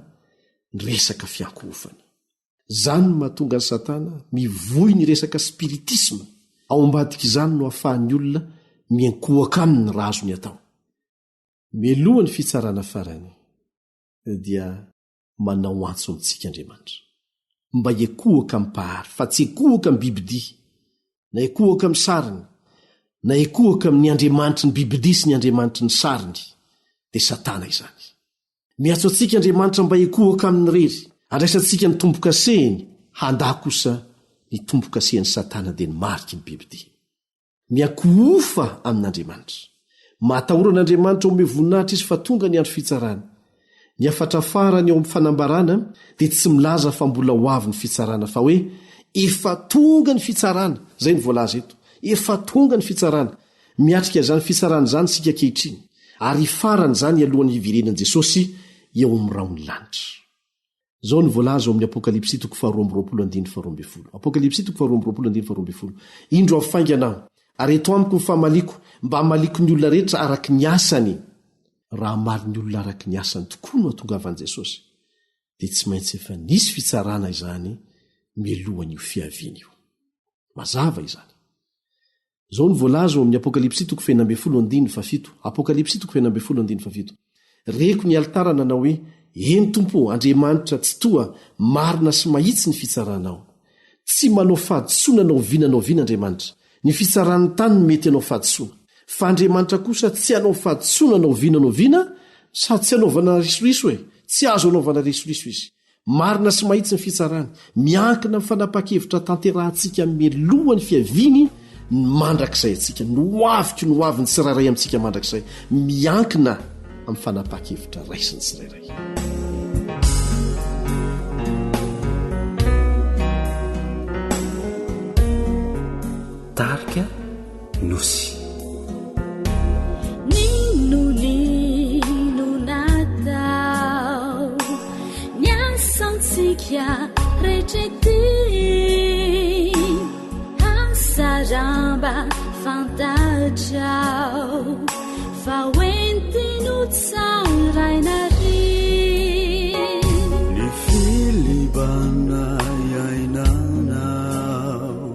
ny resaka fiankohofana. Izany no mahatonga an'i Satana mivoy ny resaka spiritisma, ao ambadik'izany no ahafahan'ny olona miankohoka aminy raha azony atao. Mialoha ny fitsarana farany dia manao antso amintsika Andriamanitra mba hiankohoka amin'ny Mpahary fa tsy hiankohoka amin'ny bibidia na hiankohoka amin'ny sariny na hiankohoka amin'ny andriamanitry ny bibidia sy ny andriamanitry ny sariny dia Satana izany. Miantso antsika Andriamanitra mba hikohaka aminy irery, handraisantsika ny tombo-kasehiny, handà kosa ny tombo-kasehan'i Satana dia ny mariky ny bibidia. Miankohofa amin'Andriamanitra. Mahatahora an'Andriamanitra omeo voninahitra izy fa tonga ny andro fitsarany. Ny hafatra farany ao amin'ny fanambarana dia tsy milaza fa mbola ho avy ny fitsarana fa hoe efa tonga ny fitsarana, izay no voalaza eto. Efa tonga ny fitsarana. Miatrika izany fitsarana izany isika ankehitriny, ary hifarana izany alohan'ny hiverenan'i Jesosy eo amin'ny rahon'ny lanitra. Izao no voalaza ao amin'ny Apokalypsy toko faharoa amby roapolo andininy faharoa ambin'ny folo. Apokalypsy toko faharoa amby roapolo andininy faharoa ambin'ny folo. Indro avy faingana aho, ary eto amiko ny famaliako, mba hamaliako ny olona rehetra araka ny asany. Raha hamaly ny olona araka ny asany tokoa no hatongavan'i Jesosy, dia tsy maintsy efa nisy fitsarana izany mialohan'io fiaviany io. Mazava izany. Izao no voalaza ao amin'ny Apokalypsy toko fahenina ambin'ny folo andininy fahafito, Apokalypsy toko fahenina ambin'ny folo andininy fahafito, Reko ny alitara nanao hoe, Eny, Tompo ô, Andriamanitra Tsitoha, marina sy mahitsy ny fitsaranao. Tsy manao fahadisoana na oviana na oviana Andriamanitra. Ny fitsaran'ny tany no mety hanao fahadisoana. Fa Andriamanitra kosa tsy hanao fahadisoana na oviana na oviana, sady tsy anaovana risoriso e! Tsy azo anaovana risoriso Izy. Marina sy mahitsy ny fitsarany. Miankina amin'ny fanapahan-kevitra tanterahantsika mialoha ny fiaviany ny mandrakizay antsika, ny hoaviko, ny hoavin'ny tsirairay amintsika mandrakizay. Miankina amin'ny fanapahan-kevitra raisin'ny tsirairay. Tarika Nosy. N'inon'inona atao, ny asantsika rehetra ety, asa raha mba fantatrao fa hoentiny ho tsaraina ry. Ny filibana iainanao.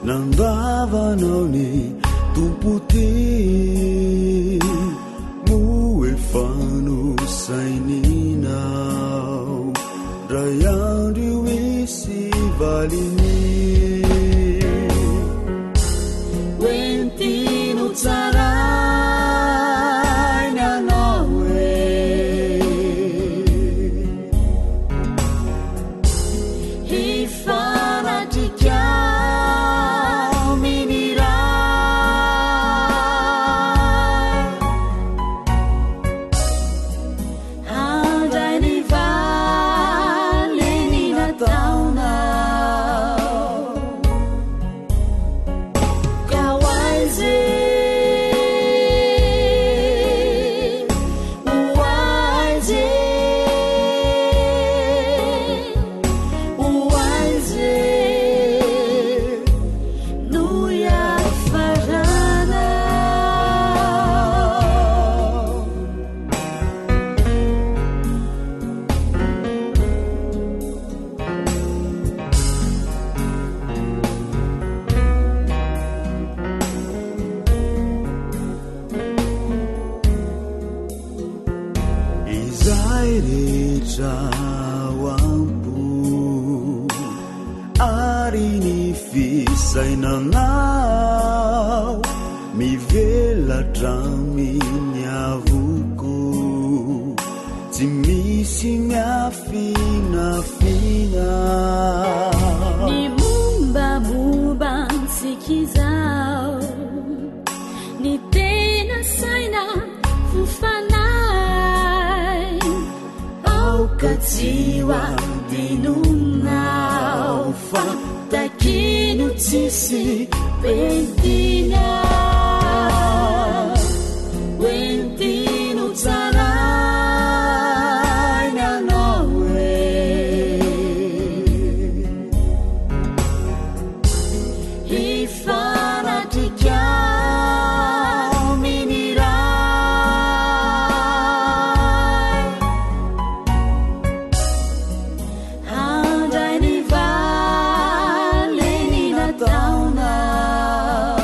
Nandavanao ny Tompo tia Moa efa nosaininao Ndray andro io hisy valiny Hoentiny ho tsaraina anao e Hifanatrika amin'ny Ray. Handray ny valiny nataonao. Ka ho aiza e? Ho aiza e? Ho aiza e no hiafarana? Izay rehetra ao am-po ary ny fisainanao mivelatra amin'ny avoko tsy misy miafinafina. Ny mombamomba antsika izao. Ny tena saina fo fanahy Aoka tsy ho adinonao fa takino tsisy pentina Hoentino tsaraina anao e Hifanatrika amin'ny Ray. Handray ny valiny nataonao.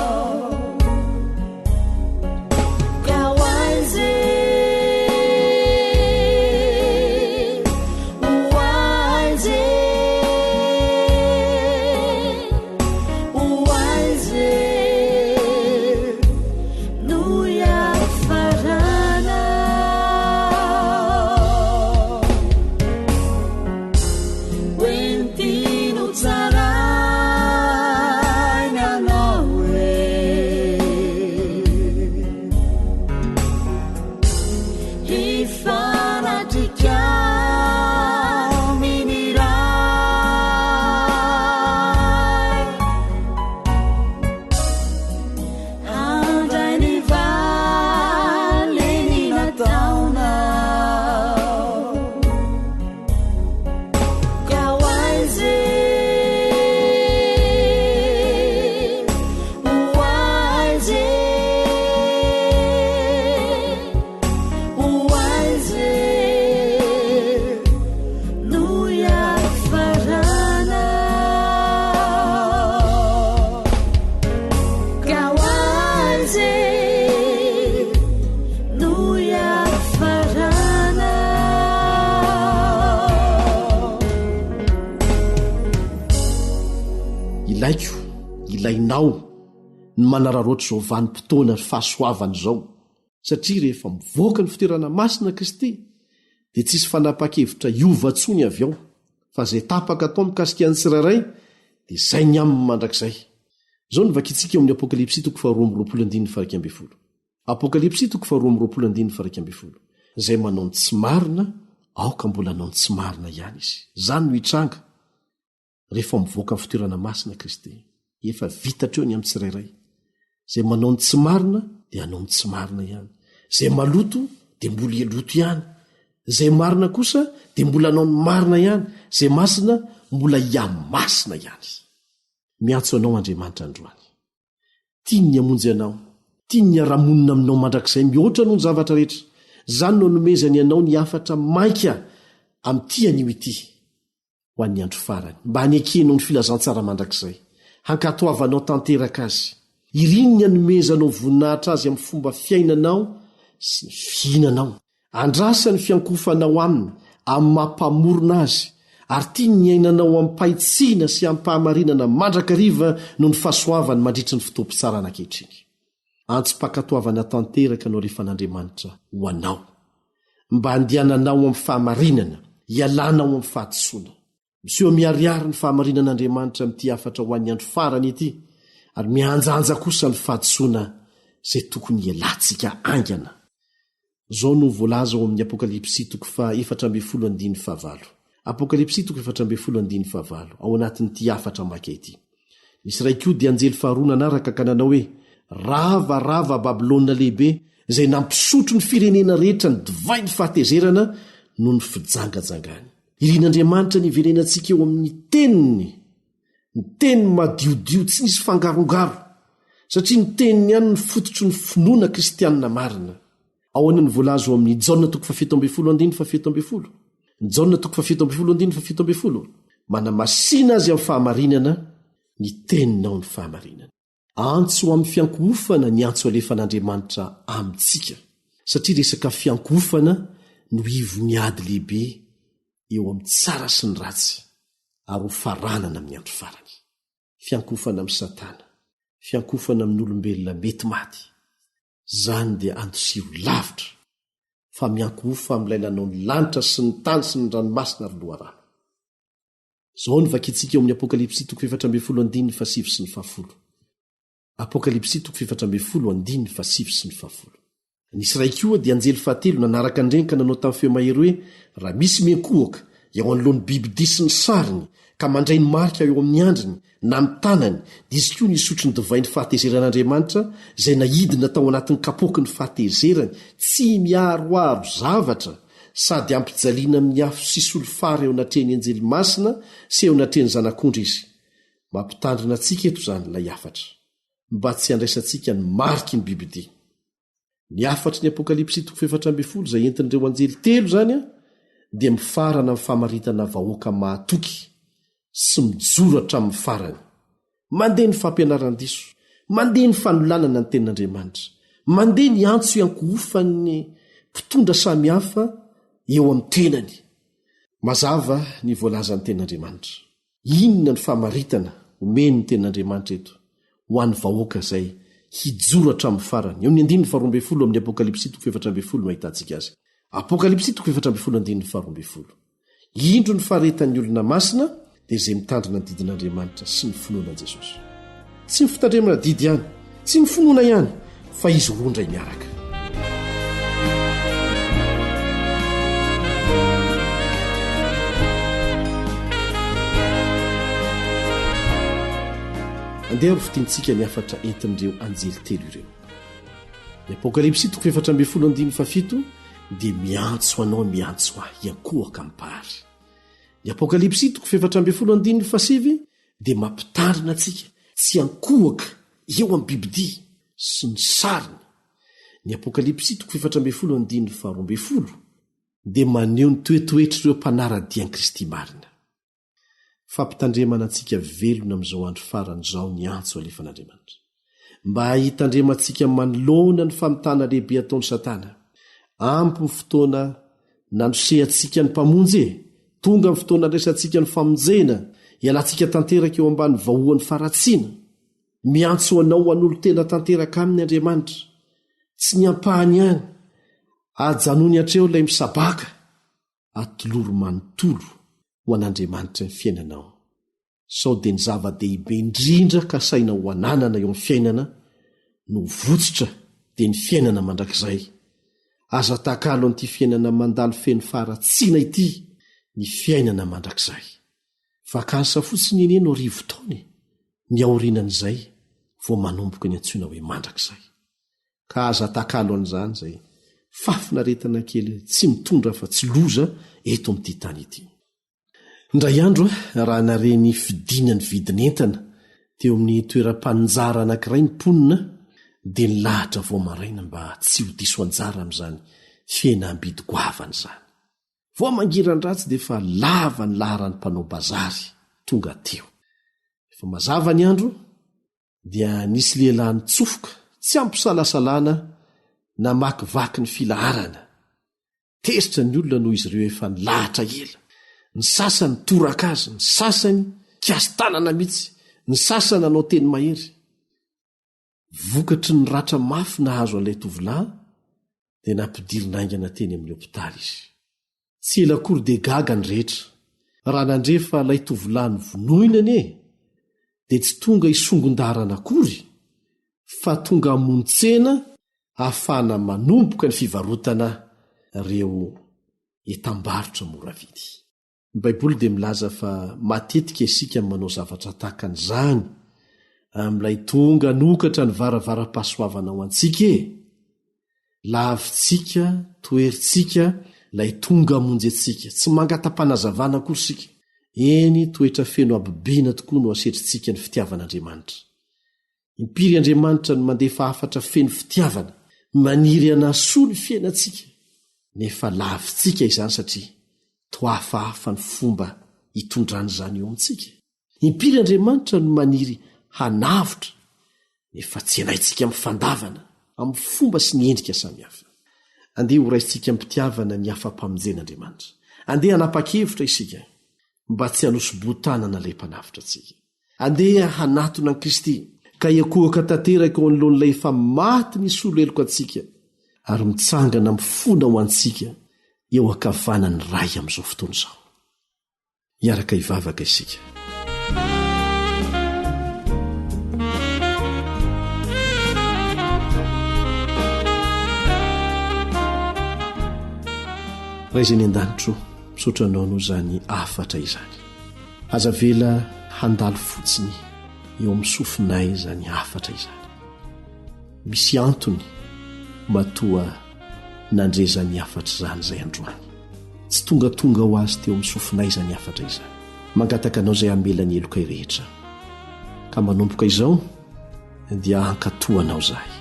Ilaiko, ilainao ny manararaotra izao vanim-potoana fahasoavana izao, satria rehefa mivoaka ny fitoerana masina Kristy dia tsy hisy fanapahan-kevitra hiova intsony avy ao, fa izay tapaka atao mikasika ny tsirairay dia izay ny aminy mandrakizay. Izao no vakintsika eo amin'ny Apokalypsy toko faharoa amby roapolo andininy faha-11. Apokalypsy toko faharoa amby roapolo andininy faha-11. Izay manao ny tsy marina, aoka mbola hanao ny tsy marina ihany izy. Izany no hitranga rehefa mivoaka ny fitoerana masina Kristy. Efa vita hatreo ny amin'ny tsirairay. Izay manao ny tsy marina dia hanao ny tsy marina ihany. Izay maloto dia mbola hialoto ihany. Izay marina kosa dia mbola hanao ny marina ihany. Izay masina mbola hihamasina ihany. Miantso anao Andriamanitra androany. Tiany ny hamonjy anao. Tiany ny hiara-monina aminao mandrakizay mihoatra noho ny zavatra rehetra. Izany no anomezany anao ny hafatra maika amin'ity anio ity ho an'ny andro farany, mba hanekenao ny filazantsara mandrakizay, hankatoavanao tanteraka azy. Iriny ny hanomezanao voninahitra azy amin'ny fomba fiainanao sy ny fihinanao. Andrasa ny fiankohofanao Aminy amin'ny maha Mpamorona Azy, ary tiany ny hiainanao amim-pahitsiana sy amim-pahamarinana mandrakariva noho ny fahasoavany mandritry ny fotoam-pitsarana ankehitriny. Antsom-pankatoavana tanteraka no alefan'Andriamanitra ho anao, mba handehananao amin'ny fahamarinana, hialanao amin'ny fahadisoana. Miseho miharihary ny fahamarinan'Andriamanitra amin'ity hafatra ho an'ny andro farany ity, ary mihanjanja kosa ny fahadisoana izay tokony hialantsika haingana. Izao no voalaza ao amin'ny Apokalypsy toko faha-14 andininy fahavalo. Apokalypsy toko 14 andininy fahavalo, ao anatin'ity hafatra maika ity. Nisy iray koa dia anjely faharoa nanaraka ka nanao hoe, Rava, rava Babylona lehibe, izay nampisotro ny firenena rehetra ny divain'ny fahatezerana noho ny fijangajangany. Irin'Andriamanitra ny hiverenantsika eo amin'ny Teniny, ny Teniny madiodio tsy misy fangarongaro, satria ny Teniny ihany no fototry ny finoana kristianina marina. Ahoana no voalaza ao amin'ny Jaona toko faha-17 andininy faha-17? Jaona toko faha-17 andininy faha-17, Manamasina azy amin'ny fahamarinana ny Teninao ny fahamarinana. Antso ho amin'ny fiankohofana ny antso alefan'Andriamanitra amintsika, satria resaka fiankohofana no ivon'ny ady lehibe eo amin'ny tsara sy ny ratsy ary ho faranana amin'ny andro farany. Fiankohofana amin'i Satana, fiankohofana amin'olombelona mety maty, izany dia andosiro lavitra fa miankohofa amin'ilay nanao ny lanitra sy ny tany sy ny ranomasina ary loharano. Izao no vakintsika eo amin'ny Apokalypsy toko faha-14 andininy fahasivy sy ny fahafolo. Apokalypsy toko faha-14 andininy fahasivy sy ny fahafolo. Nisy iray koa dia anjely fahatelo nanaraka an'ireny ka nanao tamin'ny feo mahery hoe, Raha misy miankohoka eo anoloan'ny bibidia sy ny sariny, ka mandray ny marika eo amin'ny andriny na ny tanany, dia izy koa no hisotro ny divain'ny fahatezeran'Andriamanitra, izay naidina tao anatin'ny kapoaky ny fahatezerany, tsy miharoharo zavatra, sady hampijaliana amin'ny afo sy solifara eo anatrehan'ny anjely masina sy eo anatrehan'ny Zanak'ondry izy. Mampitandrina antsika eto izany ilay hafatra, mba tsy handraisantsika ny mariky ny bibidia. Ny hafatry ny Apokalypsy toko faha-14 izay entin'ireo anjely telo izany dia mifarana amin'ny famaritana vahoaka mahatoky sy mijoro hatramin'ny farany. Mandeha ny fampianaran-diso, mandeha ny fanolanana ny Tenin'Andriamanitra, mandeha ny antso iankohofan'ny mpitondra samihafa eo amin'ny tenany. Mazava ny voalazan'ny Tenin'Andriamanitra. Inona ny famaritana omen'ny Tenin'Andriamanitra eto ho an'ny vahoaka izay hijoro hatramin'ny farany? Eo amin'ny andininy faharoa ambin'ny folo amin'ny Apokalypsy toko faha-14 no ahitantsika azy. Apokalypsy toko faha-14 andininy faharoa ambin'ny folo. Indro ny faharetan'ny olona masina dia izay mitandrina ny didin'Andriamanitra sy ny finoana an'i Jesosy. Tsy ny fitandremana didy ihany, tsy ny finoana ihany, fa izy roa indray miaraka. Andeha ho fintintsika ny hafatra entin'ireo anjely telo ireo. Ny Apokalypsy toko 14 andininy fahafito dia miantso anao miantso ahy hiankohoka amin'ny Mpahary. Ny Apokalypsy toko faha-14 andininy fahasivy dia mampitandrina antsika tsy hiankohoka eo amin'ny bibidia sy ny sariny. Ny Apokalypsy toko faha-14 andininy faha-12 dia maneho ny toetoetr'ireo mpanara-dia an'i Kristy marina. Fampitandremana antsika velona amin'izao andro farany izao ny antso alefan'Andriamanitra. Mba hitandremantsika manoloana ny famitana lehibe ataon'i Satana. Ampy ny fotoana nanosehantsika ny Mpamonjy e! Tonga ny fotoana andraisantsika ny famonjena. Hialantsika tanteraka eo ambany vahohon'ny faharatsiana. Miantso anao hanolo-tena tanteraka aminy Andriamanitra. Tsy ny ampahany ihany. Ajanony hatreo ilay misabaka. Atolory manontolo ho an'Andriamanitra ny fiainanao. Sao dia ny zava-dehibe indrindra kasaina ho ananana eo amin'ny fiainana no votsitra dia ny fiainana mandrakizay. Aza atakalo an'ity fiainana mandalo feno faharatsiana ity ny fiainana mandrakizay. Vakansa fotsiny anie no arivotaona e! Ny aorianan'izay vao manomboka ny antsoina hoe mandrakizay. Ka aza atakalo an'izany izay fahafinaretana kely tsy mitondra afa-tsy loza eto amin'ity tany ity. Indray andro, raha nare ny fidinan'ny vidin'entana teo amin'ny toeram-paninjara anankiray ny mponina, dia nilahatra vao maraina mba tsy ho diso anjara amin'izany fihenam-bidy goavana izany. Vao mangiran-dratsy dia efa lava ny laharan'ny mpanao bazary tonga teo. Efa mazava ny andro dia nisy lehilahy nitsofoka tsy ampisalasalana namakivaky ny filaharana. Tezitra ny olona noho izy ireo efa nilahatra ela. Ny sasany toraka azy, ny sasany kasi-tanana mihitsy, ny sasany nanao teny mahery. Vokatry ny ratra mafy nahazo an'ilay tovolahy dia nampidirina haingana teny amin'ny hopitaly izy. Tsy ela akory dia gaga ny rehetra raha nandre fa ilay tovolahy novonoina anie dia tsy tonga hisongon-daharana akory fa tonga hamono tsena hahafahana manomboka ny fivarotana ireo entam-barotra mora vidy. Ny Baiboly dia milaza fa matetika isika manao zavatra tahaka an'izany amin'ilay tonga hanokatra ny varavaram-pahasoavana ho antsika e! Lavintsika, toherintsika ilay tonga hamonjy antsika. Tsy mangata-panazavana akory isika. Eny, toetra feno habibiana tokoa no asetrintsika ny fitiavan'Andriamanitra. Impiry Andriamanitra no mandefa hafatra feno fitiavana, maniry hanasoa ny fiainantsika, nefa lavintsika izany satria toa hafahafa ny fomba itondrany izany eo amintsika. Impiry Andriamanitra no maniry hanavotra, nefa tsenaintsika amin'ny fandavana, amin'ny fomba sy ny endrika samihafa. Andeha horaisintsika amim-pitiavana ny hafa-pamonjen'Andriamanitra. Andeha hanapa-kevitra isika mba tsy hanosi-boho-tanana ilay Mpanavotra antsika. Andeha hanatona an'i Kristy, ka hiankohoka tanteraka eo anoloan'Ilay efa maty nisolo heloka antsika, ary mitsangana mifona ho antsika eo ankavanan'ny Ray amin'izao fotoana izao. Hiaraka hivavaka isika. Ray izay any an-danitro, misaotra anao noho izany hafatra izany. Aza avela handalo fotsiny eo amin'ny sofinay izany hafatra izany. Misy antony matoa nandre izany hafatra izany izay androany. Tsy tongatonga ho azy teo amin'ny sofinay izany hafatra izany. Mangataka anao izay hamela ny helokay rehetra. Ka manomboka izao dia hankatò anao izahay.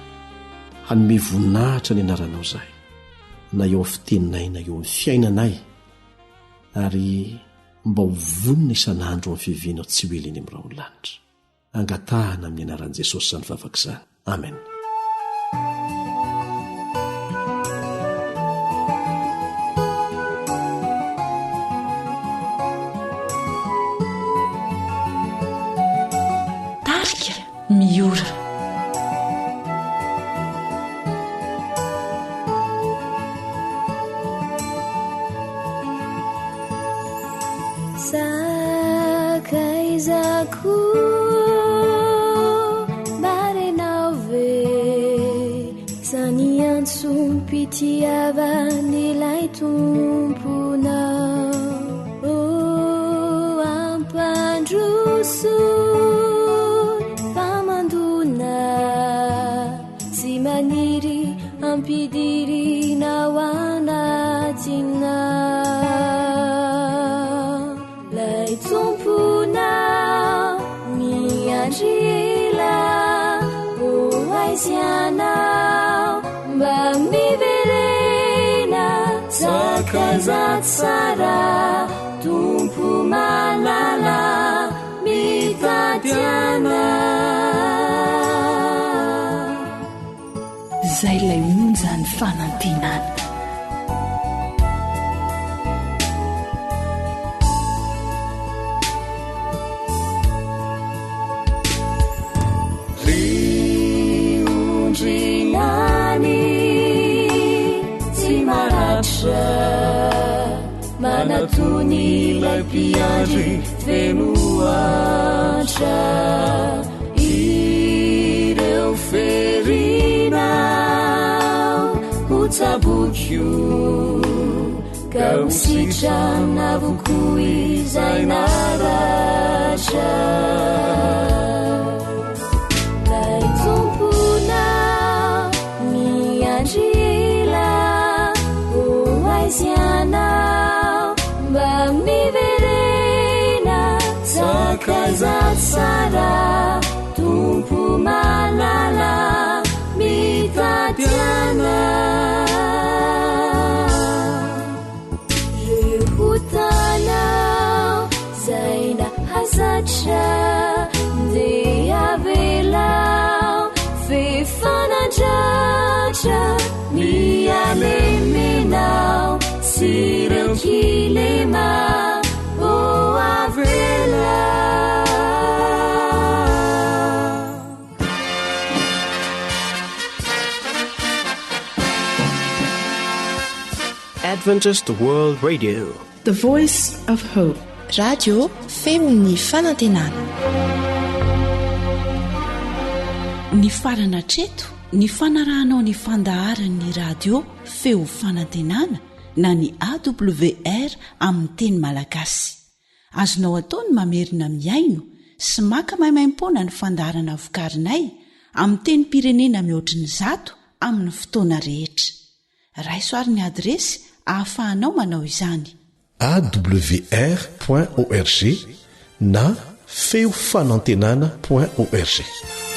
Hanome voninahitra ny anaranao izahay, na eo amin'ny fiteninay na eo amin'ny fiainanay. Ary mba ho vonona isan'andro amin'ny fiavianao tsy ho ela eny amin'ny rahon'ny lanitra. Angatahana amin'ny anaran'i Jesosy izany vavaka izany. Amen. Tarika Miora. Sakaizako marenao ve zany antsom-pitiavan'ilay Tomponao oh ampandroso famandona Tsy maniry ampidirina ao anatinao Lay Tomponao miandry ela Ho aiza ianao mba miverena Sakaiza tsara Tompo malala Mitady anao. Zay ilay onjan'ny fanantenana. antra Manatony ilay mpiandry feno antra Ireo ferina ho tsaboiko Ka ho sitrana avokoa izay naratra Lay Tomponao miandry ela Ho aiza ianao mba miverena Sakaiza tsara Tompo malala mitady anao Reo otanao zay nahazatra Ndeha avelao f'efa nandratra Ny halemenao sy ireo kilema Oh avelao Adventist World Radio. The Voice of Hope. Radio feon'ny fanantenana. Nifarana hatreto ny fanarahanao ny fandaharan'ny radio feo fanantenana na ny AWR amin'ny teny malagasy. Azonao atao ny mamerina mihaino sy maka maimaimpoana ny fandaharana vokarinay amin'ny tenim-pirenena mihoatry ny zato amin'ny fotoana rehetra. Raiso ary ny adiresy ahafahanao manao izany. Awr point org na feo fanantenana point org.